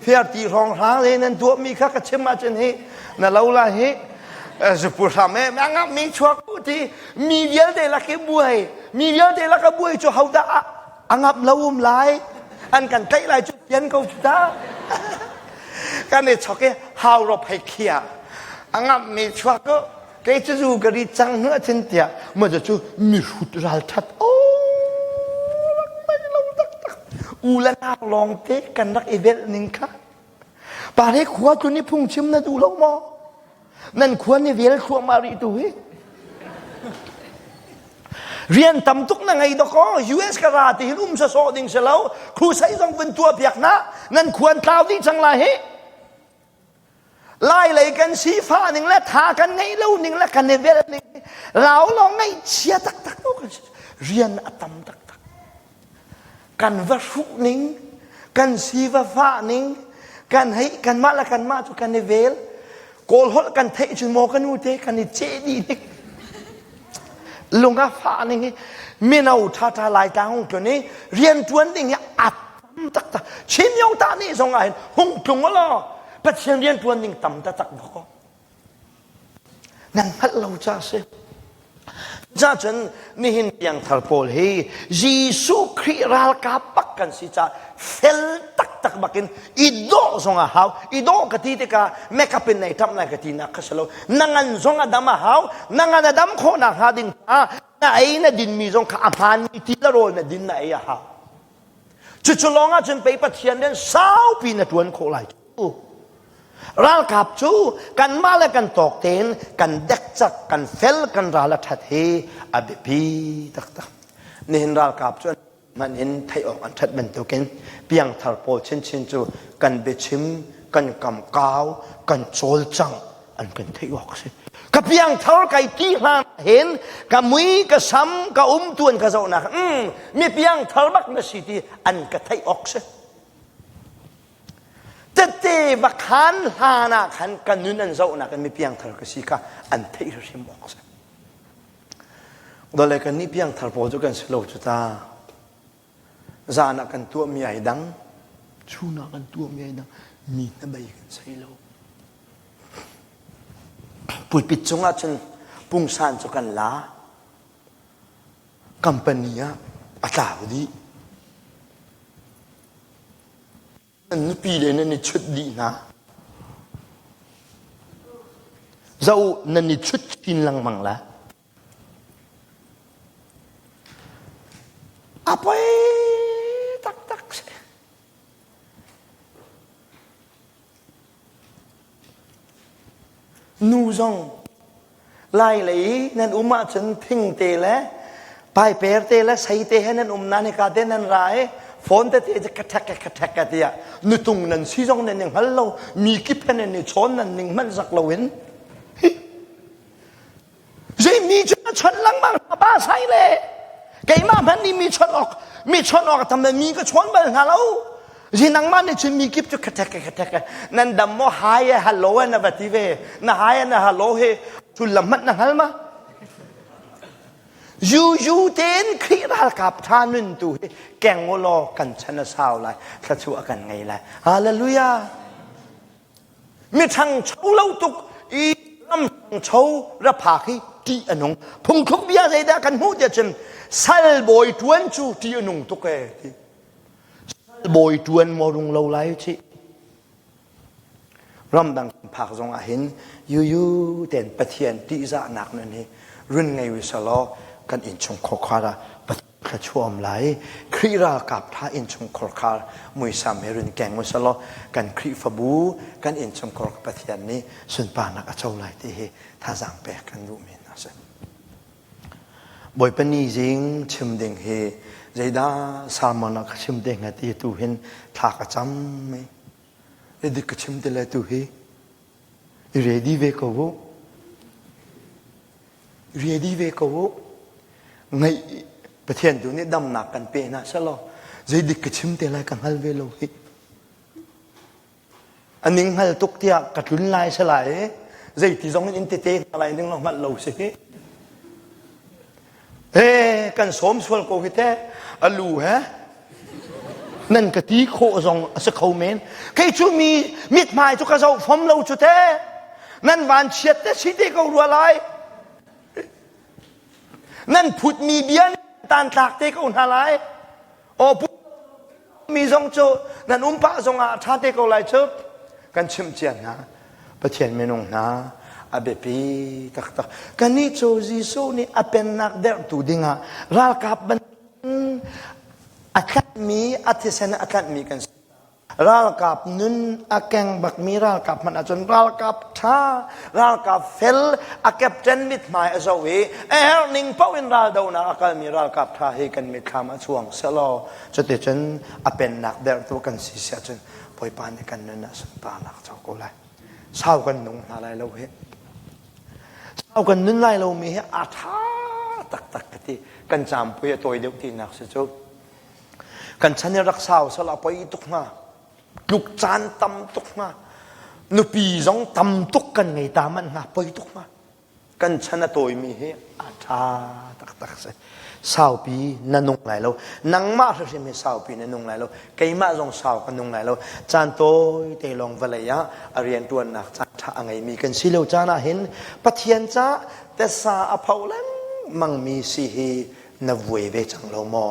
fiar ti hrawng hlang le nan tuahmi kha ka chim ahcun hi na lo la hi zupu hram e a ngamhmi chuak u ti mi vialte lak i buai mi vialte lak a buai cu hodah a ngamh lo um lai an kan tlaih lai cu pian ko cu ta kan i chok i hau rop hei khia a ngamhmi chuak u kei cu zu ka ri cang hnu achin tiah ma cu mihrut ralthat o rak mai lo taktak u le nau lawng te kan rak i velh ning kha pare khua tu ni phungchim na duh lo maw nan khua ni vel thluahmah rih tu hi rian tam tuk na ngei dok US ka ra ti hin um sawsawh ding si lo crusade zong vun tuah piak na nan khuan tlau dih cang lai hi Lai lei kan sifah ning le tha kan ngeih lo ning le kan i vel ning lau lawng ngaih chia taktak ko kan si rian a tam taktak kan va hruh ning kan si va fah ning kan hei kanmah le kanmah cu kan i vel kawl holh kan theih cun maw kan u te kan i ceh dih nik lung a fah ning hi mino ṭha ṭha lai tlang hung tlun i rian ṭuan ding hi a tam taktak Chin Myo ta nih zong ah hin hung tlung law Pathian rian ṭuan ding tam taktak bawk nan hngalh lo ca si Ca cun nihin piangthar pawl hi Jesuh Khrih ralkap bak kan si ca fel taktak bakin i dawh zong a hau i dawh ka ti tikah makeup in nei ṭamh lai ka ti nak kha si lo na ngan zong a dam a hau na ngan a dam khawh nak hnga ding ca na ei na dinmi zong kha a hmaanmi ti le rawl na din na ei a hau Cucu lawng ahcun pei Pathian rian saupi na ṭuan khawh lai cu. Ralkap cu kanmah le kan tawk tein kan dekcak, kan fel, kan ral a ṭhat hi a biapi taktak. Nihin ralkap cu hmanh in theih awk an ṭhat bantukin piangthar pawl chinchin cu kan biachim, kan kamkau, kan cawlcangh an kan theih awk a si. Ka piangthar kai ti hlan hin ka mui ka sam ka um tuan ka zohnak mm, mi piangthar bak na si ti an ka theih awk si. Tete va khan hlan ah khan ka nun an zohnak in mi piangthar ka si kha an theih hrim awk si. Dole kan nih piangthar pawl cu kan si lo cu ta. Zan ah kan tuahmi ai dang, chun ah kan tuahmi ai dang, mi hnabei kan sei lo. Pulpit cungah cun pungsan cu kan la. Company ah a tlau dih. Nan nupi le nan i chut dih hna. Zoh nan i chut chin lengmang la. A poi taktak si. Nu zong lai lei nan um ahcun thingte le paiper te le sei te he nan um nan hika te nan ra i phone tete cu ka ṭhek ka ṭhek ka tiah nutung nan si zong nan i hngal lo mi kip he nan i chawn nan ning hmanh zak loin hi. chawnh lengmang pa sai le keimah hmanh nih mi chawnh awk mi chawnh awk tam mi ka chawn bal hna lo. Zi nangmah nih cun mi kip cu khathek khathek nan dam maw hi hello na va ti ve na hi na hello he sullam hmanh na hngal ma? Yu yu tein Khrih ralkap ṭha nun tu hi keng u law kan chan a sau lai thluachuah kan ngei lai. Hallelujah. Mi ṭhangcho lo tuk i ram ṭhangcho ra phak hi ṭih a nung. Phungthluk bia zeidah kan hmuh tiah cun sal bawi ṭuan cu ṭih a nung tuk ee ti. Sal bawi ṭuan maw rung lo lai cih. Ramdang phak zong ah hin yuyu ten Pathian ṭihzahnak nun hi run ngei u selaw kan innchung khawkhar ah Pathian thluachuah um lai. Khrih ralkap ṭha innchung khorkhar muisam he run keng u selaw kan Khrihfabu kan innchungkhar Pathian nih sunparnak a co lai ti hi thazaang pek kan duhmi hna a si. Bawipa ni zing chim ding hi zeidah sermon ah ka chim te hnga ti tu hin thla ka cam i dik ka chim ti le tu hi i ready ve ko u. Ready ve ko u. Ngaih Pathian tu nih damnak kan pe hna selaw zeidik ka chim te lai ka hngal ve lo hi. A ning hngal tuk tiah ka tlun lai si lai zeiti zong in tete hna lai ning lo hngalh lo si hi. He kan sawm sual ko hi te alu he nan ka ti khawh zong a si kho men kei cu mi mithmai cu ka zoh fom lo cu te nan van chiat te si te ko rua lai nan phut mi bia tan tlak te ko hna lai aw mi zong cu nan um pah zong ah ṭha te ko lai cu kan chimh cia hna Pathian minung hna a biapi taktak kannih cu Jesuh nih a pennak derhtu dingah ralkap bantukin a tlanhmi a thisen a tlanhmi kan si Ralkap nun a keng bakmi ralkap hmanh ahcun ralkap ṭha, ralkap fel, a captain mithmai a zoh i a herh ning paoh in raldohnak a kalmi ralkap ṭha hi kan mitthlam a chuang selaw cuticun a pennak derhtu kan si si ahcun Bawipa nih kan nun ah sunparnak a co ko lai. Sau kan nung hna lai lo hi. Sau kan nun lai lomi hi a ṭha taktak ka ti. Kan campui a tawi deuh tinak si cu. Kan chan i rak sau sal a poi tuk hnga. Tluk caan tam tuk hnga. Nupi zong tam tuk kan ngei ta manh hnga poi tuk hnga. Kan chan a tawimi hi a ṭha taktak si. Saupi na nung lai lo. Nangmah hrimhrim hi saupi na nung lai lo. Keimah zong sau ka nung lai lo. Caan tawi te lawng vawlei ah a rianṭuannak caan ṭha a ngeimi kan si lo caan ah hin Pathian ca tesa a pho lengmangmi si hi na vuai ve cang lo maw?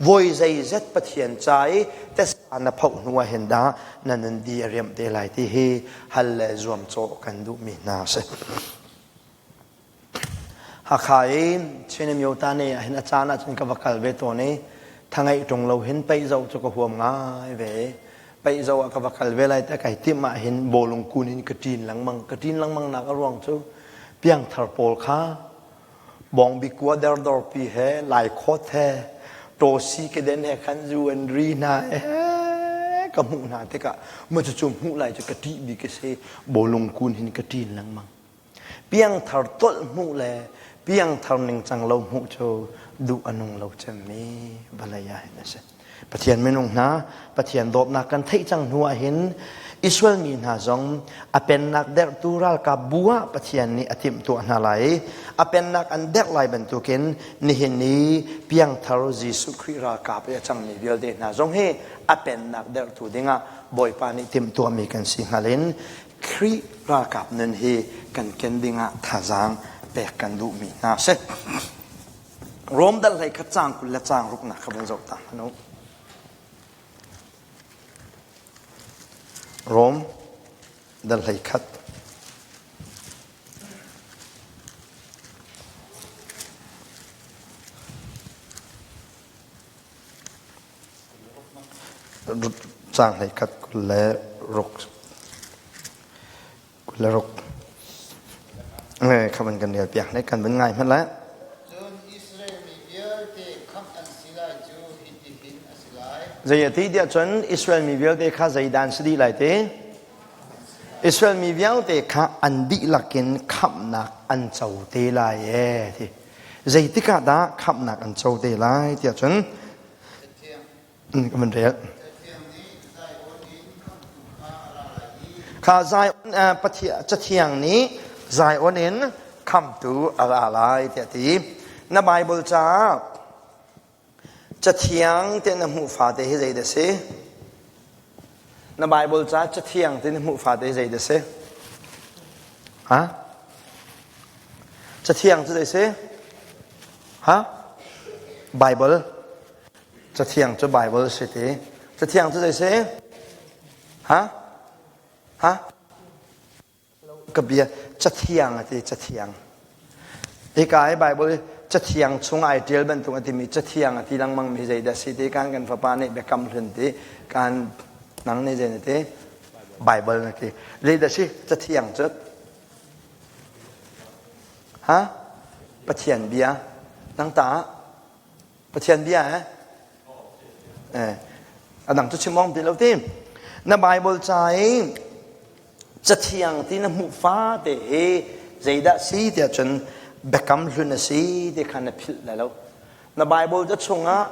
Voi zeizet Pathian ca i tesa na phoh hnu ah hin dah na nun di a riamh te lai ti hi hal le zuamcawh kan duhmi hna a si. Hakha i Chin Amyota ne ah hin a caan ahcun ka va kal ve tawn i thangaih ṭung lo hin paih zoh cu ka huam ngai ve. Paih zoh ah ka va kal ve lai te kai timh ah hin bawlung kun in ka ṭin lengmang. Ka ṭin lengmang nak a ruang cu piangthar pawl kha Bawngbi kua derdorpi he laikhawt he tawsi keden he khan zu an ri hna he ka hmuh hna tikah maw cucu hmuh lai cu ka ṭih bik a si bawlung kun hin ka ṭin lengmang piangthar tolh hmuh le piangthar ningcang lo hmuh cu duh a nung lo cemmi vawlei ah hin a si Pathian minung hna Pathian dawtnak kan theih cang hnu ah hin Israel mi hna zong a pennak derhtu ralkap bu ah Pathian nih a timhtuah hna lai i a pennak an derh lai bantukin nihin ni piangthar Jesuh Khrih ralkap i a cangmi vialte hna zong hi a pennak derhtu dingah Bawipa nih timhtuahmi kan si hngal in Khrih ralkap nun hi kan ken dingah thazaang pek kan duhmi hna a si. Rom dal hlei khat caang 20 le caang ruknak kha van zoh ta hmanh u. Rom dal hlei khat. Caang hlei khat 26. 26. Kha van kan rel piak ne kan van ngai hmanh lai. Cun Israel mi vialte khamh an si lai cu hitihin a si lai. Zei a ti tiah cun Israel mi vialte kha zeidan si dih lai ti? Israel mi vialte kha an dihlak in khamhnak an co te lai ee ti. Zeitik ah dah khamhnak an co te lai tiah cun ka van rel. Kha Zion Cathiang nih Zion in khamtu a ra lai tiah ti. Na Bible caah Cathiang te na hmuh fate hi zei dah si? Na Bible ca cathiang te na hmuh fate hi zei dah si? Ha? Cathiang cu zei si? Ha? Bible. Cathiang cu Bible si ti. Cathiang cu zei si? Ha? Ha? Ka bia cathiang a ti cathiang. Hika hi Bible cathiang chung ai ṭial bantuk a timi cathiang a ti lengmang mi zeidah si ti kan kan fapa nih biakam hlun ti kan nang nih zei na ti Bible na ti zeidah si cathiang cu ha Pathian bia nang ta Pathian bia eh eh a dang cu chim ong ti lo ti na Bible ca i cathiang ti na hmuh fate hi zeidah si tiah cun biakam hlun a si ti kha na philh lai lo. Na Bible ca chungah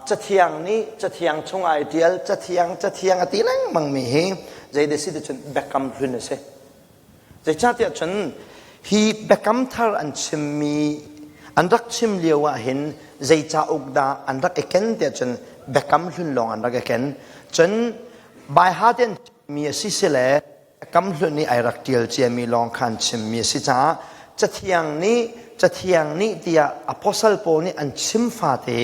cathiang nih cathiang chung ai ṭial cathiang cathiang a ti lengmang mi hi zeidah si ti cun biakam hlun a si. Zeicahtiah cun hi biakam thar an chimmi an rak chim lio ah hin zei cauk dah an rak i ken tiah cun biakam hlun lawng an rak i ken. Cun baiha te an mi a si sile kam hlun i ai rak ṭial ciami lawng khan chimmi a si caah cathiang nih cathiang nih tiah apostle pawl nih an chim fate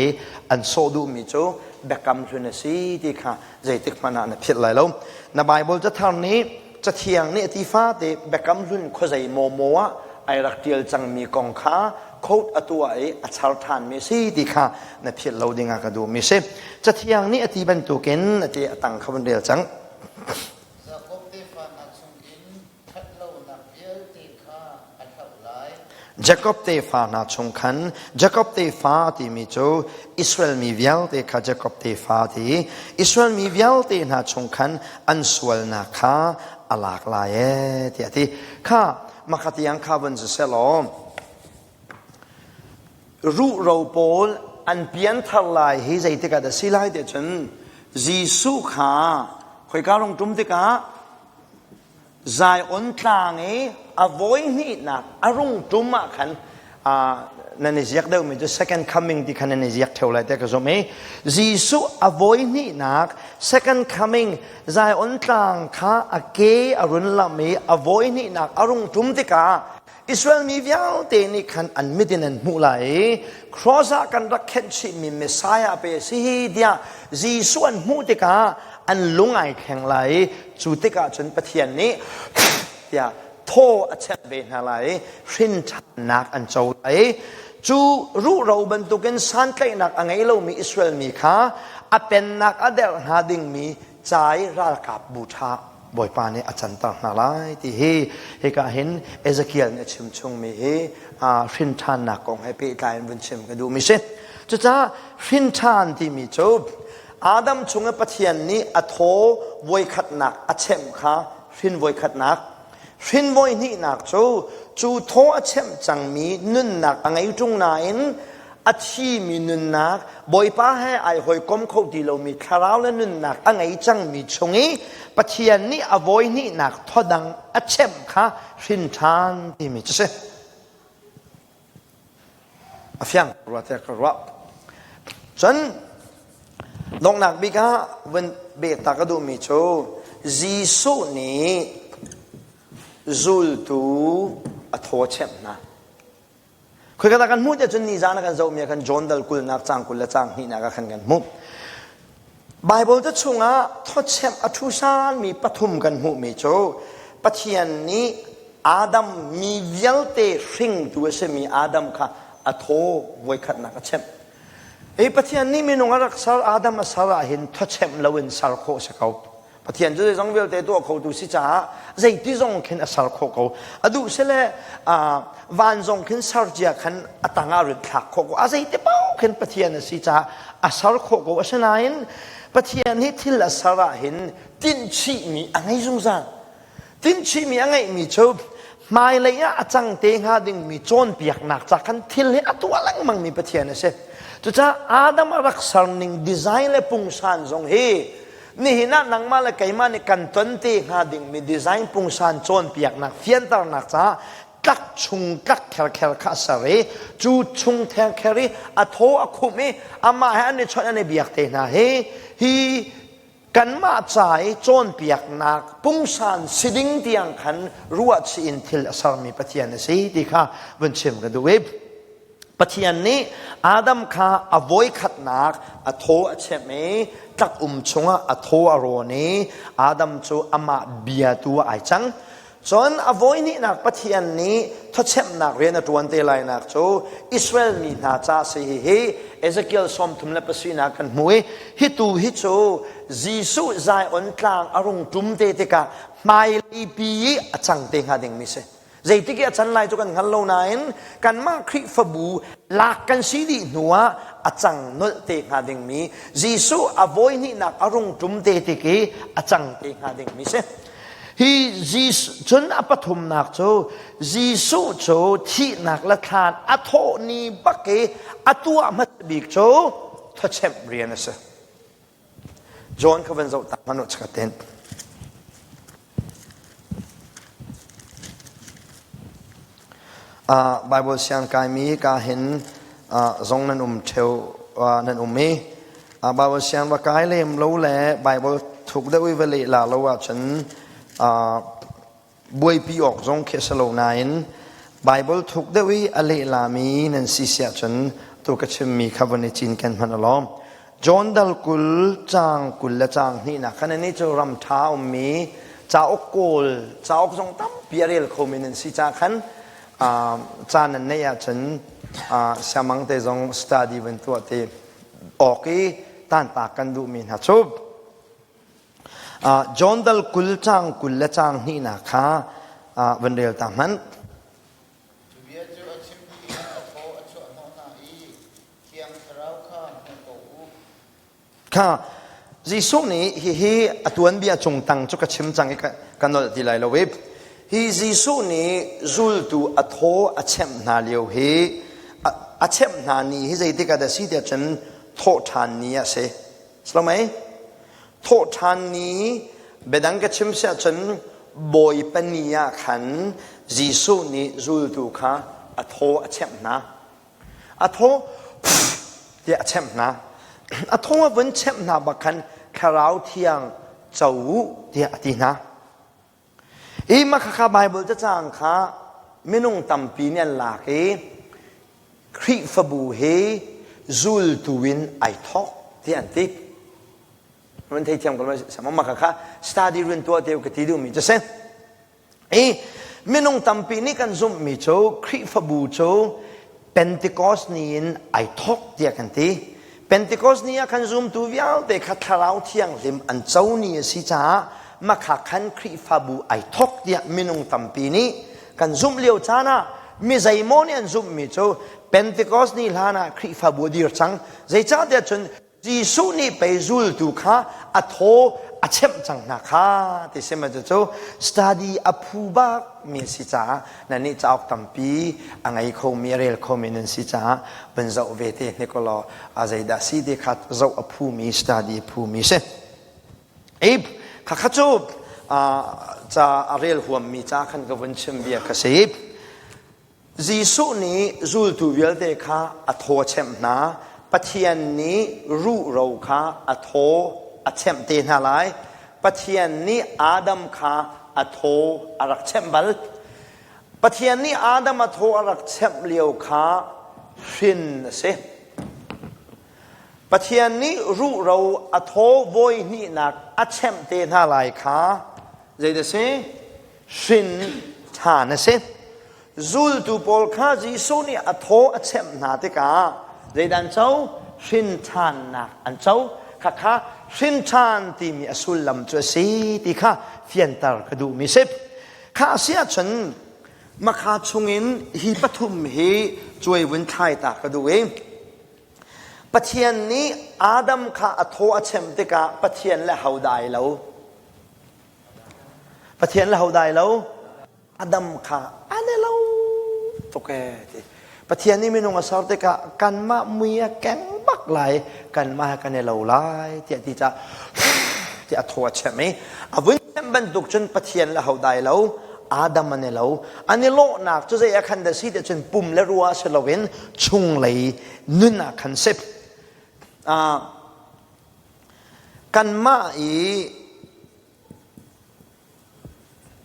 an sawh duhmi cu biakam hlun a si ti kha zeitik hmanh ah na philh lai lo. Na Bible cathar nih cathiang nih a ti fate biakam hlun khuazei maw maw ah ai rak ṭial cangmi kong kha quote a tuah i a char ṭhanmi a si ti kha na philh lo dingah ka duhmi si. Cathiang nih a ti bantukin a ti a tang kha vun rel cang. Jakob tefa hna chungin ṭhatlonak vialte kha a hloh lai. Jakob tefa hna chung khan Jakob tefa timi cu Israel mi vialte kha Jakob tefa ti Israel mi vialte hna chung khan an sualnak kha a lak lai ee tiah a ti. Kha makhatiang kha vun si selaw ruhro pawl an pianthar lai hi zeitik ah dah si lai ti cun Jesuh kha khoika rung ṭum tikah Zion tlang i a voi hnihnak a rung ṭum ah khan nan i ziak deuhmi cu second coming ti khan nan i ziak ṭheo lai tiah ka zumh i Jesuh a voi hnihnak second coming Zion tlang kha a ke a run lam i a voi hnihnak a rung ṭum tikah Israel mi vialte nih khan an mit in an hmuh lai i cross ah kan rak khenh chihmi Messiah pe a si tiah Jesuh an hmuh tikah an lung ai thleng lai i cu tikah cun Pathian nih tiah thaw a chek ve hna lai i hrin ṭhannak an co lai i cu ruhro bantukin santlaihnak a ngei lomi Israel mi kha a pennak a derh hnga dingmi ca i ralkap bu ṭha Bawipa nih a canter hna lai ti hi hika hin Ezekiel nih a chim chungmi hi hrin ṭhannak kong he pehtlai in vun chim ka duhmi si. Cucaah hrin ṭhan timi cu Adam chung i Pathian nih a thaw voikhatnak a chemh kha hrin voikhatnak hrin voihnihnak cu cu thaw a chemh cangmi nunnak a ngei ṭung nain a thimi nunnak Bawipa he ai hawikom kho ti lomi thlarau le nunnak a ngei cangmi chung i Pathian nih a voihnihnak thodang a chemh kha hrin ṭhan timi cu si. A fiang rua te ka ruah. Cun donghnak bik ah vun beh ta ka duhmi cu Jesuh nih zultu a thaw chemh hna. Khoika dah kan hmuh tiah cun nizan ah kan zohmi ah khan John dal kulnak caang 20 le caang hnihnak ah khan kan hmuh. Bible te chungah thawchemh a ṭhusanmi pathum kan hmuhmi cu Pathian nih Adam mi vialte hringtu a simi Adam kha a thaw voikhatnak a chemh. Hi Pathian nih minung a rak ser Adam a ser ah hin thawchemh loin ser khawh a si ko. Pathian cu zeizong vialte tuah khotu si caah zeiti zong khin a ser khawh ko. A duh sile van zong khin ser cia khan a tang ah rit thlak khawh ko. A zeiti paoh khin Pathian a si caah a ser khawh ko. Asinain Pathian hi thil a ser ah hin tinhchihmi a ngei zungzal. Tinhchihmi a ngeihmi cu Hmailei ah a cang te hnga dingmi cawnpiaknak ca khan thil hi a tuah lengmangmi Pathian a si. Cucaah Adam a rak serning design le pungsan zong hi nihin ah nangmah le keimah nih kan ton te hnga dingmi design pungsan cawnpiaknak fianternak caah tlak chung tlak kherkher kha a ser i cu chung thengkher i a thaw a khumh i amah he an i chawnh an i biak te hna hi hi kanmah ca i cawnpiaknak pungsan si ding tiang khan ruahchih in thil a sermi Pathian a si ti kha vun chim ka duh i Pathian nih Adam kha a voikhatnak a thaw a chemh i tlak um chungah a thaw a rawn i Adam cu amah biatu ah ai cang. Cun a voihnihnak Pathian nih thawchemnak rian a ṭuan te lainak cu Israel mi hna ca si hihi Ezekiel 37 kan hmu i hi tu hi cu Jesuh Zion tlang a rung ṭum te tikah hmailei pi i a cang te hnga dingmi si. Zeitik i a can lai cu kan hngal lo nain kanmah Khrihfabu lak kan si dih hnu ah a cang nolh te hnga dingmi Jesuh a voihnihnak a rung ṭum te tik i a cang te hnga dingmi si. Hi Jesuh cun a pathumnak cu Jesuh cu thihnak le thlan a thawh ni bak i a tuah hmasa bik cu thawchemh rian a si. John kha van zoh ta hmanh u chakaten. Uh, Bible siang kaimi ka hin uh, zong nan um theo uh, nan um i Bible siang va kai lem lo le Bible thuk deuh i va leh la lo ahcun buaipi awk zong khi a si lo nain Bible thuk deuh i a leh lami nan si si ahcun tu ka chimmi kha von i cinken hmanh alawm. John dal 20 caang 20 le caang hnihnak khan ani cu ram ṭha ummi cauk kawl cauk zong tampi a rel khomi nan si ca khan ca nan neih ahcun siamang te zong study van tuah te awk i tantak kan duhmi hna cu John dal 20 caang 20 le caang hnihnak kha van rel ta hmanh. Cu bia cu a chim dih in a thaw a chuah hnawh hna i Thiang Thlarau kha hmu ko u. Kha Jesuh nih hihi a tuanbia cung tang cu ka chim cang i ka nolh ti lai lo i hi Jesuh nih zultu a thaw a chemh hna lio hi a chemh hna ni hi zeitik ah dah si tiah cun thawhṭhan ni a si. Salomei thawhṭhan ni biadang ka chim siah cun Bawipa ni ah khan Jesuh nih zultu kha a thaw a chemh hna. A thaw tiah a chemh hna. A thaw a vun chemh hna bak khan Thlarau Thiang co u tiah a ti hna. Hi makhakha Bible cacang kha minung tampi nih an lak i Khrihfabu hi zultu in ai thawk tiah an ti. Nan theithiam ko ma makhakha study rian tuah te ka ti duhmi cu si. I minung tampi nih kan zumhmi cu Khrihfabu cu Pentecost ni in ai thawk tiah kan ti. Pentecost ni ah khan zumtu vialte kha Thlarau Thianghlim an co ni a si caah makha khan Khrihfabu ai thawk tiah minung tampi nih kan zumh lio caan ah mi zeimaw nih an zumhmi cu Pentecost ni hlan ah Khrihfabu a dir cang. Zeicahtiah cun Jesuh nih pei zultu kha a thaw a chemh cang hna kha ti si ma cu study a phu bak mi si caah nan nih cauk tampi a ngei khomi a rel khomi nan si caah van zoh ve te hnik law a zeidah si ti kha zoh a phumi study a phumi si. Ip kha kha cu ca a rel huammi ca khan ka vun chim bia ka si. Jesuh nih zultu vialte kha a thaw a chemh hna. Pathian nih ruhro kha a thaw a chemh te hna lai. Pathian nih Adam kha a thaw a rak chemh bal. Pathian nih Adam a thaw a rak chemh lio kha hrin a si. Pathian nih ruhro a thaw voi hnihnak a chemh te hna lai kha zeidah a si? Hrin ṭhan a si. Zultu pawl kha Jesuh nih a thaw a chemh hna tikah zeidah an co? Hrin ṭhannak an co. Khakha hrin ṭhan timi a sullam cu a si ti kha fianter ka duhmi a si. Kha a si ahcun makha chungin hi pathum hi cuai vun thlai ta ka duh i Pathian nih Adam kha a thaw a chem tikah Pathian le ho dah ai lo? Pathian le ho dah ai lo? Adam kha an i lo tuk ee ti. Pathian nih minung a ser tikah kanmah mui a keng bak lai, kanmah he kan i lo lai tiah ti caah tiah a thaw a chem i a vun chem bantuk cun Pathian le ho dai lo Adam an i lo. An i lawhnak cu zei ah khan dah si tiah cun pum le rua si loin chunglei nun ah khan si. Kanmah i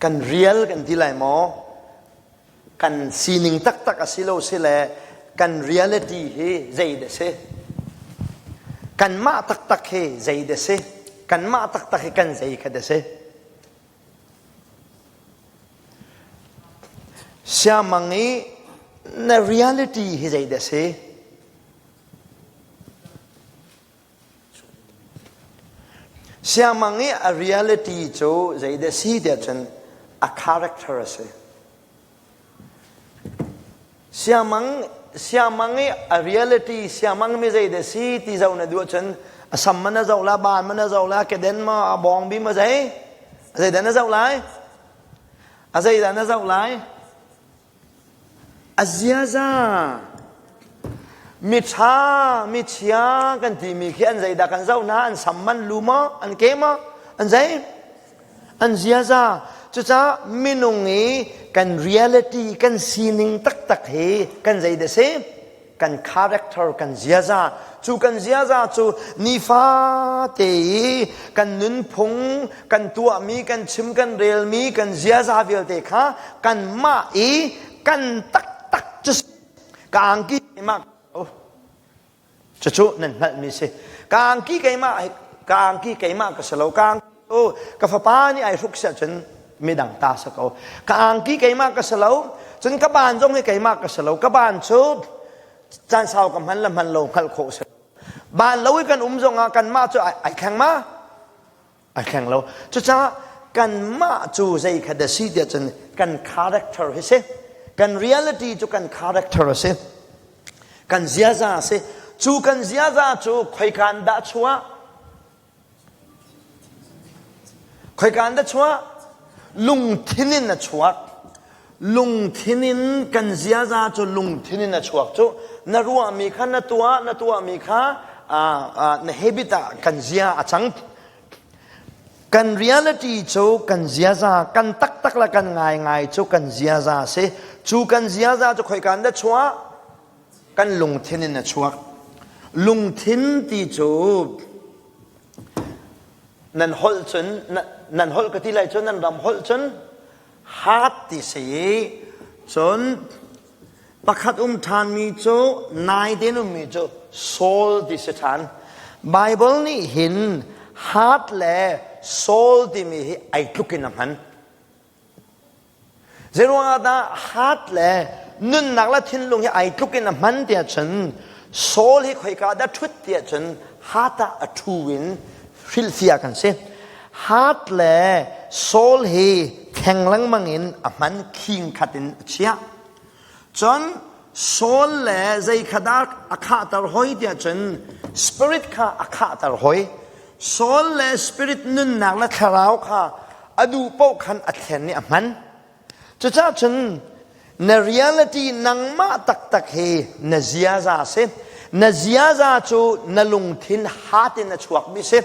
Kan rial kan ti lai maw? Kan sining taktak a si lo si le kan reality hi zei dah si? Kanmah taktak hi zei dah si? Kanmah taktak hi kan zei kha dah si? Siamang i na reality hi zei dah si? Siangmang i a reality cu zeidah si tiah cun a character a si. Siangmang siangmang i a reality siangmang mi zeidah si ti zoh na duh ahcun a sam man a zoh la, baan man a zoh la, keden ma a bawng bi ma zei? Zeidah na zoh lai? A zeidah na zoh lai? A ziaza miṭha michia kan timi khi an zeidah kan zoh hna an sam man lu maw an ke maw an zei an ziaza cucaah minung i kan reality kan sining taktak hi kan zeidah si kan character kan ziaza cu kan ziaza cu nifate i kan nunphung kan tuahmi kan chim kan relmi kan ziaza vialte kha kanmah i kan taktak cu ka angki keimah cucu nan hngalhmi si ka angki keimah ka angki keimah ka si lo ka angki cu ka fapa nih ai hruk siah cun midang ta si ko ka angki keimah ka si lo cun ka baan zong hi keimah ka si lo ka baan cu caan sau ka hman le hman lo hngalh khawh si baan lo i kan um zong ah kanmah cu ai thleng ma ai thleng lo cucaah kanmah cu zei kha dah si tiah cun kan character hi si kan reality cu kan character a si kan ziaza a si cu kan ziaza cu khoikan dah chuah Khoika in dah chuah? Lungthin in a chuak. Lungthin in kan ziaza cu lungthin in a chuak cu na ruahmi kha na tuah, na tuahmi kha na habit ah kan zia a cang. Kan reality cu kan ziaza, kan taktak le kan ngaingai cu kan ziaza a si. Cu kan ziaza cu khoika in dah chuah? Kan lungthin in a chuak. Lungthin ti cu nan holh cun nan holh ka ti lai cun nan ram holh cun heart ti si i cun pakhat um ṭhanmi cu nai tein ummi cu soul ti si ṭhan. Bible nih hin heart le soul timi hi ai tluk in a hman. Zeiruangah dah heart le nunnak le thinlung hi ai tluk in a hman tiah cun soul hi khoika dah ṭhut tiah cun heart ah a ṭhu in hrilhfiah kan si. Heart le soul hi thleng lengmang in a hman khing khat in a chiah. Cun soul le zei kha dah a khahter hoi tiah cun spirit kha a khahter hoi. Soul le spirit nunnak le thlarau kha a duh paoh khan a thlen i a hman. Cucaah cun na reality nangmah taktak hi na ziaza a si. Na ziaza cu na lungthin heart in a chuakmi si.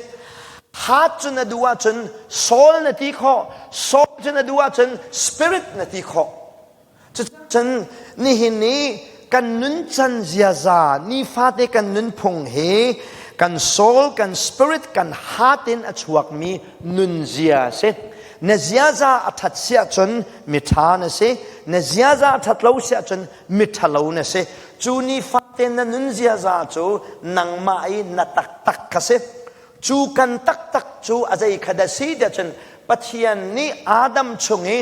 Heart cu na duh ahcun soul na ti khawh. Soul cu na duh ahcun spirit na ti khawh. Cucun nihin i kan nuncan ziaza nifate kan nunphung hi kan soul, kan spirit, kan heart in a chuakmi nunzia a si. Na ziaza a ṭhat si ahcun miṭha na si. Na ziaza a ṭhat lo si ahcun miṭhalo na si. Cu nifate na nun ziaza cu nangmah i na taktak kha si. Cu kan taktak cu a zei kha dah si tiah cun Pathian nih Adam chung i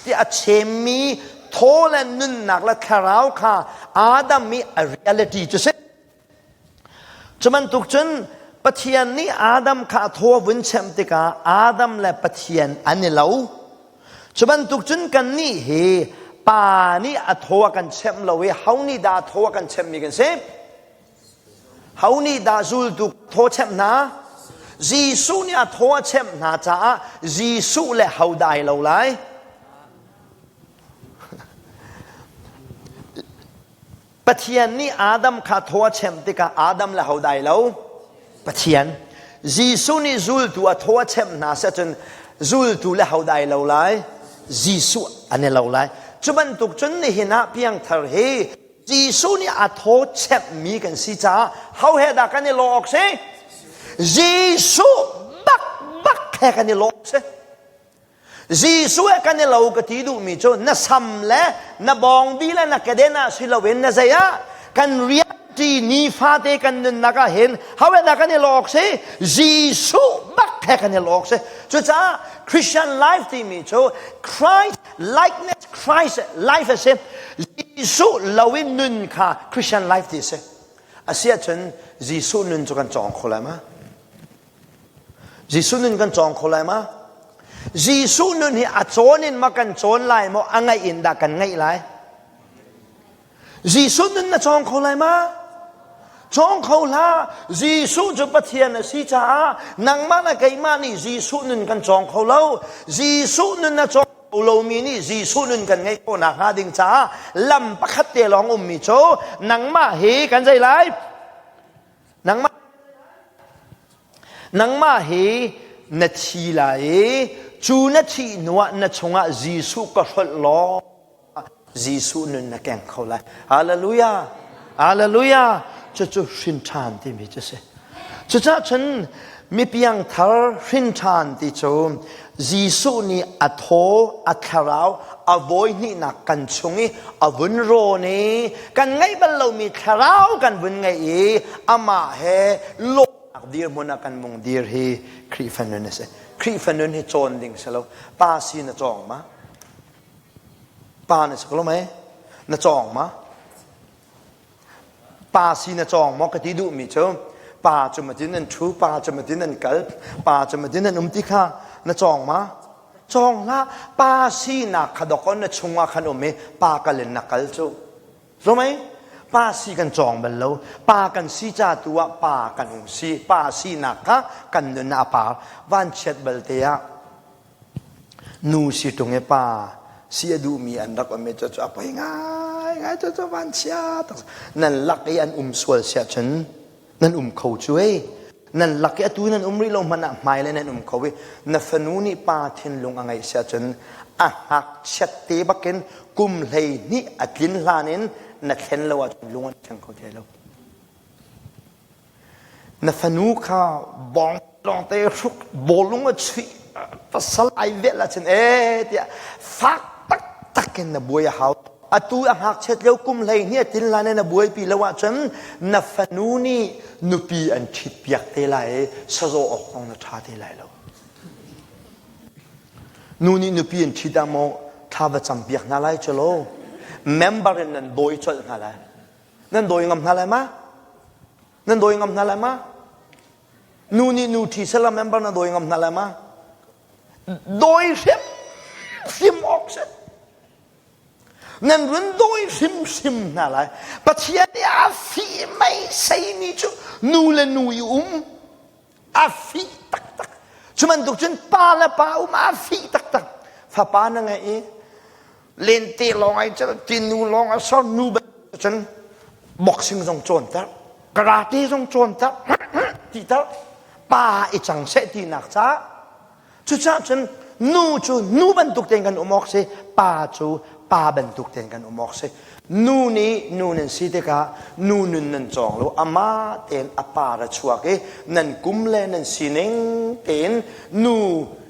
ti a chemmi thaw le nunnak le thlarau kha Adam i a reality cu si. Cu bantuk cun Pathian nih Adam kha a thaw a vun chem tikah Adam le Pathian an i lo. Cu bantuk cun kannih hi Pa nih a thaw a kan chem lo i ho nih dah a thaw a kan chemmi kan si? Ho nih dah zultu thaw chemh hna? Jesuh nih a thaw a chemh hna caah Jesuh le ho dah ai lo lai? Pathian nih Adam kha thaw a chemh tikah Adam le ho dai lo? Pathian. Jesuh nih zultu a thaw a chemh hna seh cun zultu le ho dai lo lai? Jesuh an i lo lai. Cu bantuk cun nihin ah piangthar hi Jesuh nih a thaw chemhmi kan si caah ho he dah kan i lawh awk si? Jesuh bak bak he kan i lawh awk si. Jesuh he kan i lo ka ti duhmi cu na sam le na bawngbi le na keden ah si loin na zei ah kan rianṭi nifate kan nunnak ah hin however kan i lawk si Jesuh bak he kan i lawk si cucaah Christian life timi cu Christ likeness Christ life a si Jesuh lo in nun kha Christian life ti a si asiahcun Jesuh nun cu kan cawng kho lai ma Jesuh nun kan cawng kho lai ma? Jesuh nun hi a cawn in ma kan cawn lai maw a ngaih in dah kan ngaih lai? Jesuh nun na cawng kho lai ma? Cawng kho hlah. Jesuh cu Pathian a si caah nangmah le keimah nih Jesuh nun kan cawng kho lo. Jesuh nun na cawng kho lomi nih Jesuh nun kan ngeih khawh nakhnga ding caah lam pakhat te lawng ummi cu nangmah hi kan zei lai? Nangmah Nangmah hi na thi lai i cu na thih hnuah na chungah Jesuh ka hrolh law Jesuh nun na keng kho lai. Hallelujah! Hallelujah! Cucu hrin ṭhan timi cu si. Cucaah cun mipiang thar hrin ṭhan ti cu Jesuh nih a thaw, a thlarau, a vawi hnihnak kan chung i a vun rawn i kan ngeih bal lomi thlarau kan vun ngeih i amah he lawmnak dirhmun ah kan vung dir hi Khrihfa nun a si. Khrihfa nun hi cawn ding si lo. Pa si na cawng ma? Pa na si ko lo mei? Na cawng ma? Pa si na cawng maw ka ti duhmi cu pa cu matin an ṭhu, pa cu matin an kal, pa cu matin an um ti kha na cawng ma? Cawng hlah. Pa sinak kha dawkaw na chungah khan um i pa kal in na kal cu. Zomei? Pa si kan cawng bal lo. Pa kan si ca tu ah pa kan hung si. Pa sinak kha kan nun ah a par. Vanchiat balte ah Nu si ṭung i pa si a duhmi an rak um i cucu a poi ngaingai cucu vanchia tak nan lak i an um sual siah cun nan um kho cu ei nan lak i atu nan um rih lo hmanh ah hmailei nan um kho i na fanu nih pa thinlung a ngeih siah cun a ngakchiat te bakin kum 12 a tlin hlan in na thlen lo ahcun lung an thleng kho te lo. Na fanu kha bawng lawngte hruk bawlung a chuih pasal ai velh ahcun ee tiah fak taktak in na buai a hau. Atu a ngakchiat lio kum 12 a tin lai na buaipi lo ahcun na fanu nih nupi an ṭhit piak te lai i sazaw awk zong na ṭha te lai lo. Nu nih nupi an ṭhit ah maw thla va cam piak hna lai cu lo. Member in nan dawi colh hna lai. Nan dawi ngam hna lai ma? Nan dawi ngam hna lai ma? Nu nih nu ṭhi sela member na dawi ngam hna lai ma? Dawi hrim hrim awk si. Nan run dawi hrimhrim hna lai. Pathian nih a fih mei seimi cu nu le nu i um a fih taktak. Cu bantuk cun pa le pa um a fih taktak. Fapa na ngeih i lente lawng ai cel ti nu lawng a sor nu cun boxing zong cawnter karate zong cawnter ti ter pa i cang seh tinak ca cucaah cun nu cu nu bantuk tein kan um awk si pa cu pa bantuk tein kan um awk si nu nih nu nan si tikah nu nun nan cawng lo amah tein a par a chuak i nan kum le nan sining tein nu